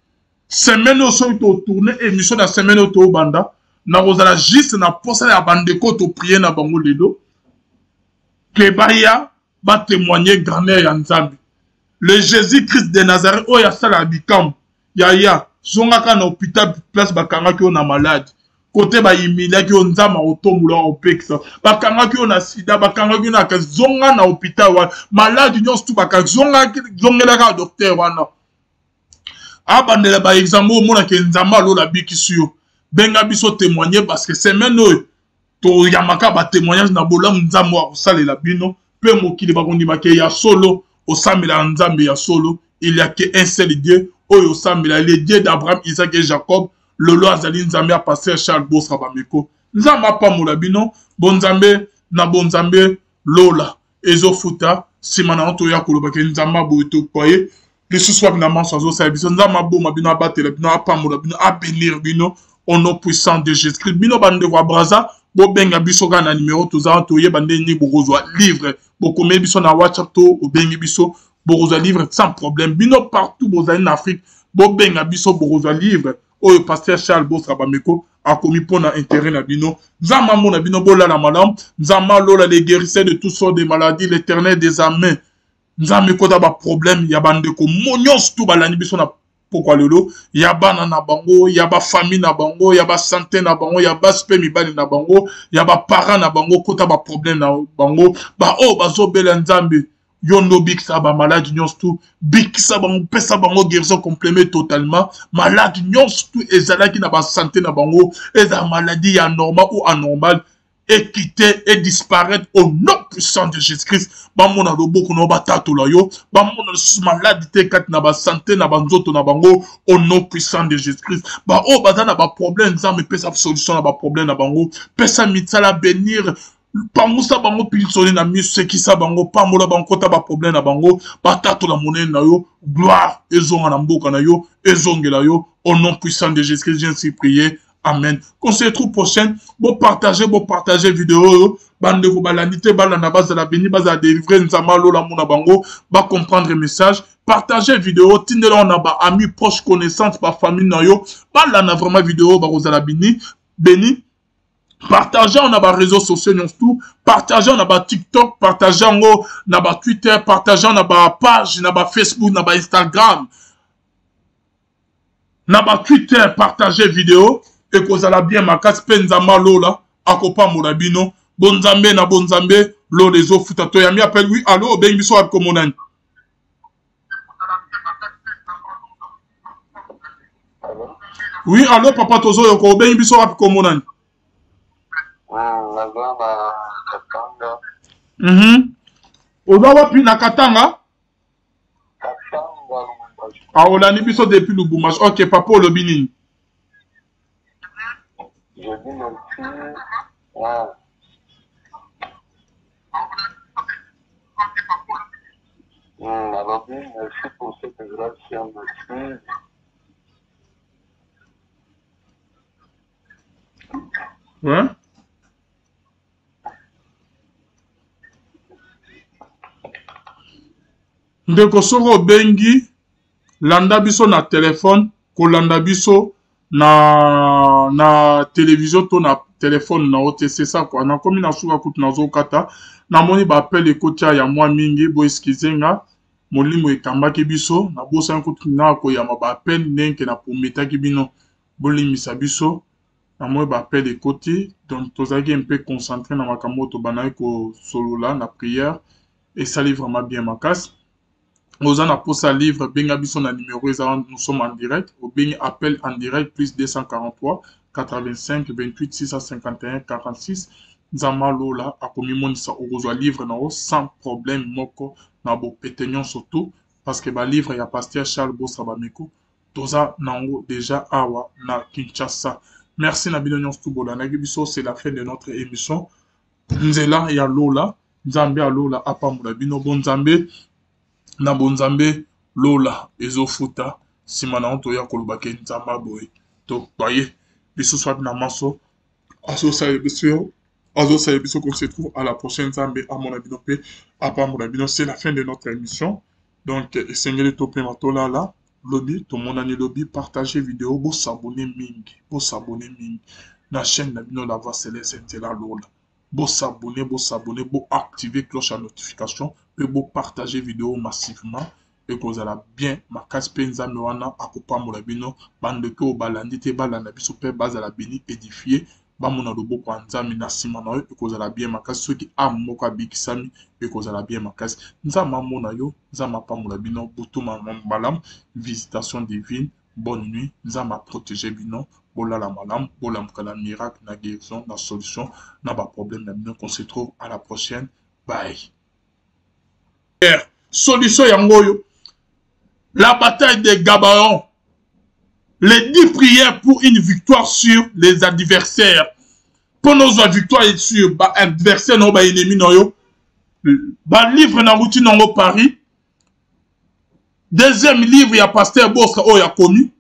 Speaker 1: Semaine oyo soki totourne émission na semaine oyo tobanda, nakozala juste na posa ya bandeko toprie na bango lelo ke baya batémoigne grandeur ya Nzambe. Le Jésus Christ de Nazareth oyo asalaka bikamwa. Yaya, zongaka na hôpital place bakangaki yo na malade. Kote ba humiliaki yo, Nzambe akotombola yo, akopekisa. Bakangaki yo na sida, bakangaki yo na kasi, zonga na hôpital wana. Malade nyonso tu bakangaki, zonga, zongelaka docteur wana. Abandela ba examen omona ke Nzambe alola abikisi yo. Benga biso témoigner parce que semaine oyo toyambaka ba témoignage na bolamu Nzambe akosalela bino pe mokili bakondima ke ya solo osambelaka Nzambe ya solo. Il y a que un seul Dieu oyo osambela, le Dieu d'Abraham, Isaac et Jacob. Lolo azali Nzambe ya pasteur Charles Bostra Bameko. Nzambe apambola bino, bonzambe na bonzambe lola ezofuta nsima na yo toya koloba ke Nzambe aboye tokwa ye lisusu wapi na manso azosala biso. Nzambe aboma bino, abatela bino, apambola bino, abenir bino au nom puissant de Jésus-Christ. Bino bandeko ya Brazza, bobenga biso kaka na numero toza toyeba ndenge nini bokozwa livre. Bokomeli biso na WhatsApp to obengi biso, bokozwa livre sans problème. Bino partout bozali na Afrique, bobenga biso, bokozwa livre oyo pasteur Charles Bostra Bameko akomi mpona intérêt na bino. Nzambe amona bino, bolala malamu. Nzambe alola, le guérisseur de toutes sortes de maladies, l'éternel des armées. Nzambe ekota ba problème ya bandeko nyonso tu balandi biso na pokwa lelo, ya bana na bango, ya ba famille na bango, ya ba santé na bango, ya basi pe mibali na bango, ya ba parents na bango, kota ba problème na bango, ba oyo bazobela. Nzambe, yo nde obikisa ba maladi nyonso tu, bikisa bango, pesa bango guérison complément totalement. Maladi nyonso tu ezalaki na ba santé na bango, ezala maladie ya normal ou anormal, ekite et disparaître au nom puissant de Jésus-Christ. Bamona loboko na yo, batatola yo, bamona lisusu maladi te kati na basante na banzoto na bango au nom puissant de Jésus-Christ. Baoyo baza na baproblème, Nzambe pesa solution na baproblème na bango, pesa misala, bénir, pangusa bango pinsoni na miso, sekisa bango, pambola bango, kota baproblème na bango, batatola monene na yo, gloire ezonga na mboka na yo, ezongela yo au nom puissant de Jésus-Christ. J'ai ainsi prié. Amen. Qu'on se retrouve prochaine. Bon partager, bon partager vidéo. Bandeko balandi te, balanda, bazala béni, bazala délivré, Nzambe alola mona bango, ba comprendre message. Partager vidéo, tindela on a ba amis, proches, connaissances, ba famille na yo. Balanda vraiment vidéo, ba kozala béni, béni. Partager on a ba réseaux sociaux nyonso tout, partager on a ba TikTok, partager yango na ba Twitter, partager na ba page, na ba Facebook, na ba Instagram, na ba Twitter, partager vidéo ekozala bien makasi mpe Nzambe alola akopambola bino. Bonzambe na bonzambe lola ezofuta. Toyambi appel. Oui, allo, obengi biso wapi, komonani? Oui, allo papa, tozoyoka. Obengi biso wapi, komonani?
Speaker 2: Naza na Katanga.
Speaker 1: Oza wapi na Katanga? Ah, olandi biso depuis Lubumbashi. Ok papa, olobi nini?
Speaker 2: Je dis merci. Ouais. Nalobi merci pour cette grâce, merci.
Speaker 1: Ouais. Ndeko, soki obengi, landa biso na telefone, kolanda biso na télévision to na telefone na yo te. C'est ça quoi. Nakomi na suka kutu, nazokata. Namoni baappel ekotia ya mwa mingi, bo excuser nga, molimo ekambaki biso, nabosani kutu na koyamba baappel ndenge naprometaki bino. Bolimbisa biso, namoni baappel ekoti. Donc tozalaki un peu concentré na makambo oyo tobandaki kosolola na prière, esali vraiment bien makasi. Oza na posa livre, benga biso na numéro eza, nous sommes en direct. Obengi appel en direct plus 243 85 28 651 46. Nzambe alola akomimonisa, okozwa livre na yo sans problème moko, na bopete nyonso tu, parce que balivre ya pasteur Charles Bostra Bameko toza nango déjà awa na Kinshasa. Merci na bino nyonso tu bolandaki biso. C'est la fin de notre émission Nzela ya Lola. Nzambe alola apambola bino. Bonzambe na bonzambe lola ezofuta nsima na yango toya koloba ke Nzambe aboye toye lisusu wapi na maso azosala biso, azosala biso. Qu'on se trouve à la prochaine. Nzambe amona bino mpe apambola bino. C'est la fin de notre émission, donc esengeli topema, tolala. Lobi tomonani lobi. Partage vidéo, bos'abonner mingi, bos'abonner mingi na chaîne na bino La Voix Céleste Nzela Lola. Bos'abonner, bos'abonner, boactiver cloche ya notification mpe bopartage vidéo massivement. Ekozala bien makasi pe Nzambe wana akopambola bino. Bandeko oyo balandi te balanda biso pe bazala beni edifie bamona loboko ya Nzambe na sima na yo ekozala bien makasi soki ame moko abikisami ekozala bien makasi. Nzambe amona yo, Nzambe apambola bino butu malamu visitation divine bonne nuit Nzambe a proteger bino bolala malamu bolamuka na miracle na guérison na solution na ba problème na bino qu'on se trouve à la prochaine bye. Solution yango oyo la bataille de Gabaon les 10 prières pour une victoire sur les adversaires mpo nozwa victoire sur ba adversaire na yo ba ennemi na yo ba livre na wuti nango Paris deuxième livre ya pasteur Bostra oyo akomi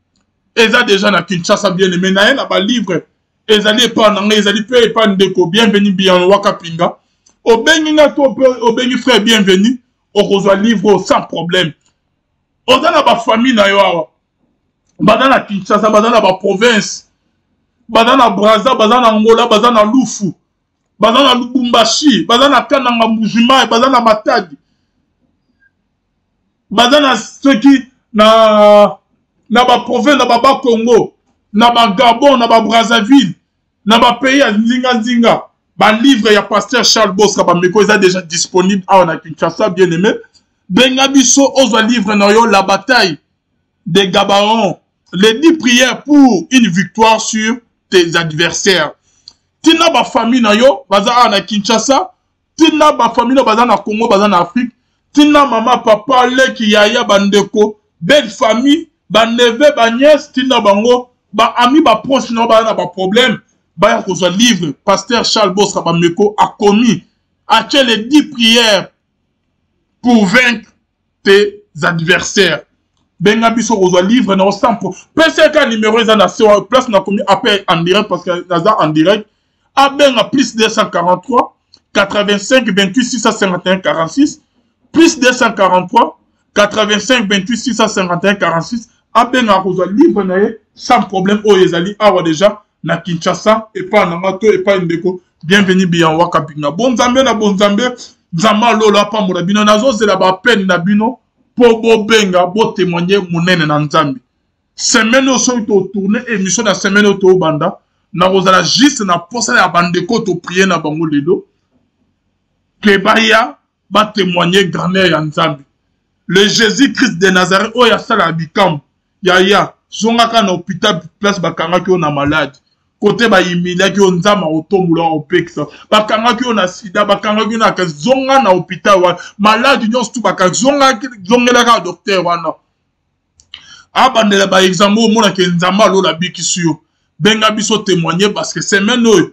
Speaker 1: eza déjà na Kinshasa bien aimé na ye na ba livre ezali epai na ngai ezali mpe epai ndeko bienvenu biyano wakapinga obengi nga to mpe obengi frère bienvenu okozwa livre oyo sans problème oza na bafamille na yo awa baza na kinshasa baza na baprovince baza na braza baza na angola baza na lufu baza na lubumbashi baza na kananga mbujimai baza na matadi baza na soki na na baprovince na baba congo na bagabon na babrazzaville na bapays ya nzinganzinga balivre ya pasteur charles bostra bameko eza déjà disponible awa na kinshasa bien aimé benga biso ozwa livre na yo la bataille de gabaon les 10 prières pour une victoire sur tes adversaires tina bafamille na yo baza awa na kinshasa tina bafamille na baza na congo baza na afrique tina mama papa leki yaya bandeko belle famille baneve baniese tina bango baami baproche na yo baza na baproblème baya kozwa livre pasteur charles bostra bameko akomi atie les 10 prières pour vaincre tes adversaires benga biso kozwa livre na yo sans pro pesa ka numéro eza na se place nakomi appel en direct parce que naza en direct abenga plus 243 85 28 651 46 plus 243 85 28 651 46 abenga akozwa livre na ye sans problème oyo ezali awa déjà na Kinshasa epai na nga to epai ndeko bienvenu biyan waka binga bonzambe na bonzambe nzambe alola apambola bino nazozela bapene na bino mpo bobenga botemoigne monene na nzambe semaine oyo soki totourne émission na semaine oyo tobanda nakozala juste na posa ya bandeko toprie na bango lelo ke baya batemoigne grandeur ya nzambe le jésus christ de nazareth oyo asalaka bikambo Yaya, zonga kaka na hopital place bakangaki yo na malade. Kote ba humiliaki yo nzambe akotombola yo akopekisa. Bakangaki yo na sida, bakangaki yo na kasi zonga na hopital wana. Malade nyonso tu bakangaki zonga zongela kaka docteur wana. Abandela ba examen omona ke nzambe alola abikisi yo. Benga biso témoigner parce que semaine oyo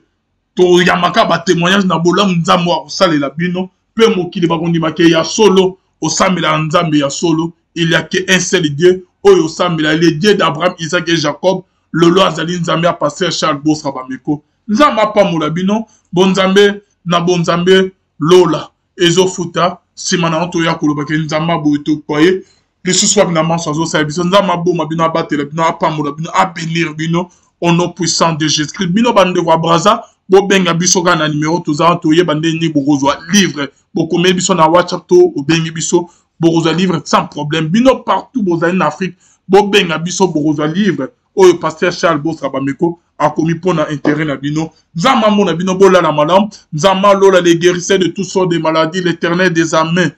Speaker 1: toyambaka ba témoignage na bolamu nzambe oyo akosalela bino mpe mokili bakondima ke ya solo osambelaka nzambe ya solo il y a que un seul dieu oyo osambela le dieu d'abraham isaac et jacob lolo azali nzambe ya pasteur charles bosra bameko nzambe apambola bino bonzambe na bonzambe lola ezofuta nsima na yango toya koloba ke nzambe aboye tokwa ye lisusu wapi na manso azosala biso nzambe aboma bino abatela bino apambola bino abenir bino au nom puissant de jésus christ bino bandeko ya braza bobenga biso kaka na nimero toza wana toyeba ndenge nini bokozwa livre bokomeli biso na whatsapp to obengi biso bokozwa livre sans problème bino partout bozali na afrique bobenga biso bokozwa livre oyo pasteur charles bostra bameko akomi mpo na intérêt na bino nzambe amona bino bolala malamu nzambe alola le guérisseur de toutes sortes de maladies l'éternel des armées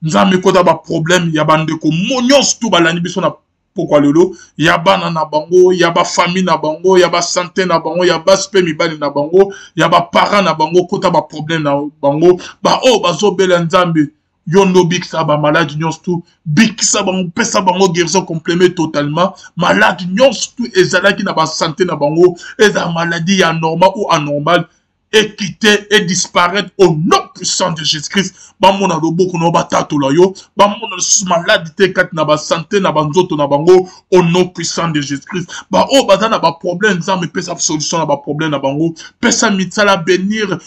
Speaker 1: nzambe ekota baproblème ya bandeko nyonso tu balandi biso na pokwa lelo ya bana na bango ya bafamille na bango ya basante na bango ya basi mpe mibali na bango ya baparent na bango kota baproblème na bango baoyo bazobela nzambe yo nde obikisa bamaladi nyonso tu bikisa bango pesa bango guérison complément totalement maladi nyonso tu ezalaki na basante na bango ezala maladi ya normal ou anormal ekite e disparaître au nom puissant de jésus christ bamona loboko na yo batatola yo bamona lisusu maladi te kati na basante na banzoto na bango au nom puissant de jésus christ baoyo baza na baproblème nzambe epesa solution na baproblème na bango pesa misala benir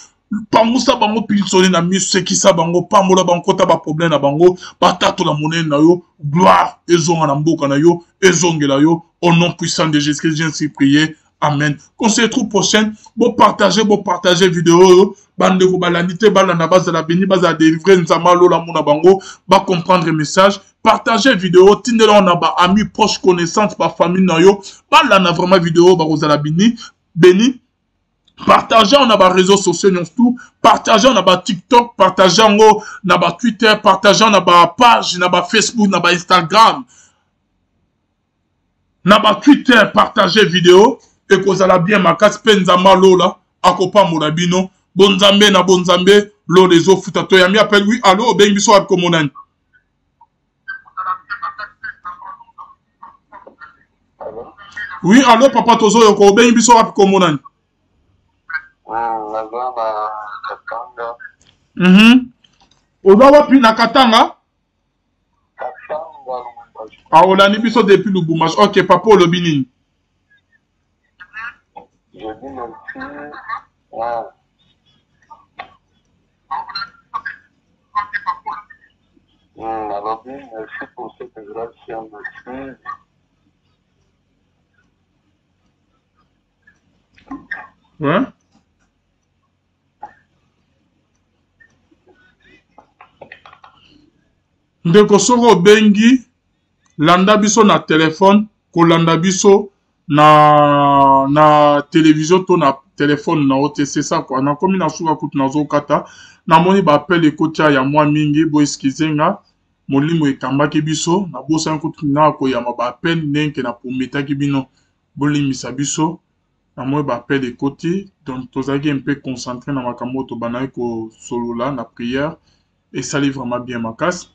Speaker 1: pangusa bango pinsoli na miso sekisa bango pambola bango kota baproblème na bango batatola monene na yo gloire ezonga na mboka na yo ezongela yo au nom puissant de jésus christ je suis prié. Amen. Qu'on se retrouve prochaine. Bo partager, bo partager vidéo oyo. Bandeko balandi te balanda bazala béni, bazala délivrer Nzambe alola mona bango, ba comprendre message. Partager vidéo, tindela na ba amis proches, connaissances, ba famille na yo. Balanda vraiment vidéo ba kozala béni, béni. Partager na ba réseaux sociaux nyonso tout, partager na ba TikTok, partager yango na ba Twitter, partager na ba page, na ba Facebook, na ba Instagram. Na ba Twitter partager video ekozala bien makasi mpe Nzambe alola akopambola bino. Bonzambe na bonzambe lola ezofuta. Toyambi appel. Oui, allo, obengi biso wapi komonani? Oui, allo papa, tozoyoka. Obengi biso wapi komonani?
Speaker 2: Naza na Katanga.
Speaker 1: Oza wapi na Katanga? Ah, olandi biso depuis Lubumbashi. Ok, papa olobi nini?
Speaker 2: Je dis merci. Ouais. Nalobi merci pour cette grâce, merci.
Speaker 1: Ouais. Ndeko soki obengi landa biso na telefone, kolanda biso na television to na telefone na yo te, c'est ça quoi. Nakomi na suka kutu nazokata, namoni ba appel ekotia ya mwa mingi, bo excuse nga, molimo ekambaki biso, nabosani kutu na koyamba ba appel ndenge na prometaki bino, bolimbisa biso. Namoni ba appel ekoti, donc tozalaki un peu concentré na makambo oyo tobandaki kosolola na prière, esali vraiment bien makasi.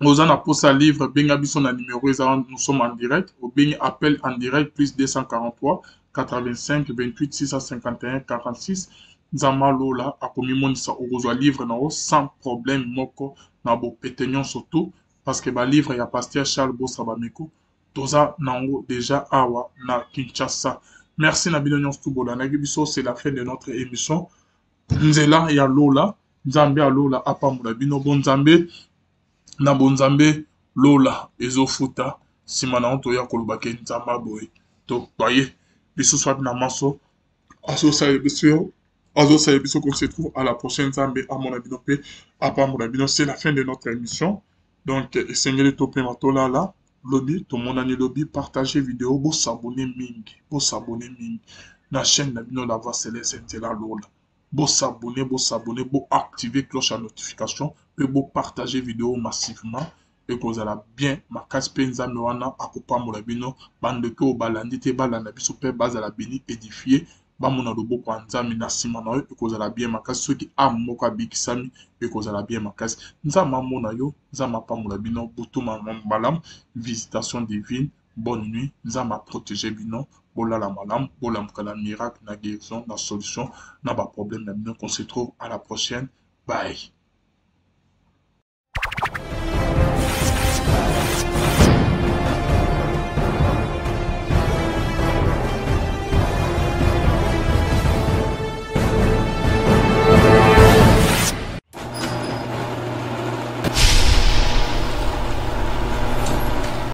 Speaker 1: Oza na posa livre, benga biso na numéro eza wana, nous sommes en direct. Obengi appel en direct plus 243 85 28 651 46. Nzambe alola akomimonisa, okozwa livre na yo sans problème moko na bopete nyonso tout, parce que ba livre ya pasteur Charles Bossa Bameko toza nango déjà awa na Kinshasa. Merci na bino nyonso tout bolandaki biso, c'est la fin de notre émission. Nzela ya Lola, Nzambe ya Lola apambola bino, bonzambe na bonzambe Lola ezofuta. Sima na toya koloba ke Nzambe aboye to baye lisusu wapi na maso azosala biso, azosala biso. Qu'on se trouve à la prochaine. Nzambe amona bino pe apambola bino. C'est la fin de notre émission, donc esengeli topema tolala lobi, tomonani lobi. Partager vidéo, bosabone mingi, bosabone mingi na chaîne na bino La Voix Céleste Nzela Lola. Bosabone, bosabone, boactiver cloche ya notification mpe bopartager vidéo massivement, ekozala bien makasi mpe Nzambe wana akopambola bino. Bandeko oyo balandi te balanda biso mpe bazala béni, édifié, bamona loboko ya Nzambe na nsima na yo, ekozala bien makasi. Soki âme moko abikisami, ekozala bien makasi. Nzambe amona yo, Nzambe apambola bino. Butu malamu, visitation divine, bonne nuit. Nzambe aprotéger bino, bolala malamu, bolamuka na miracle, na guérison, na solution na baproblème na bino. Qu'on se trouve à la prochaine, bye.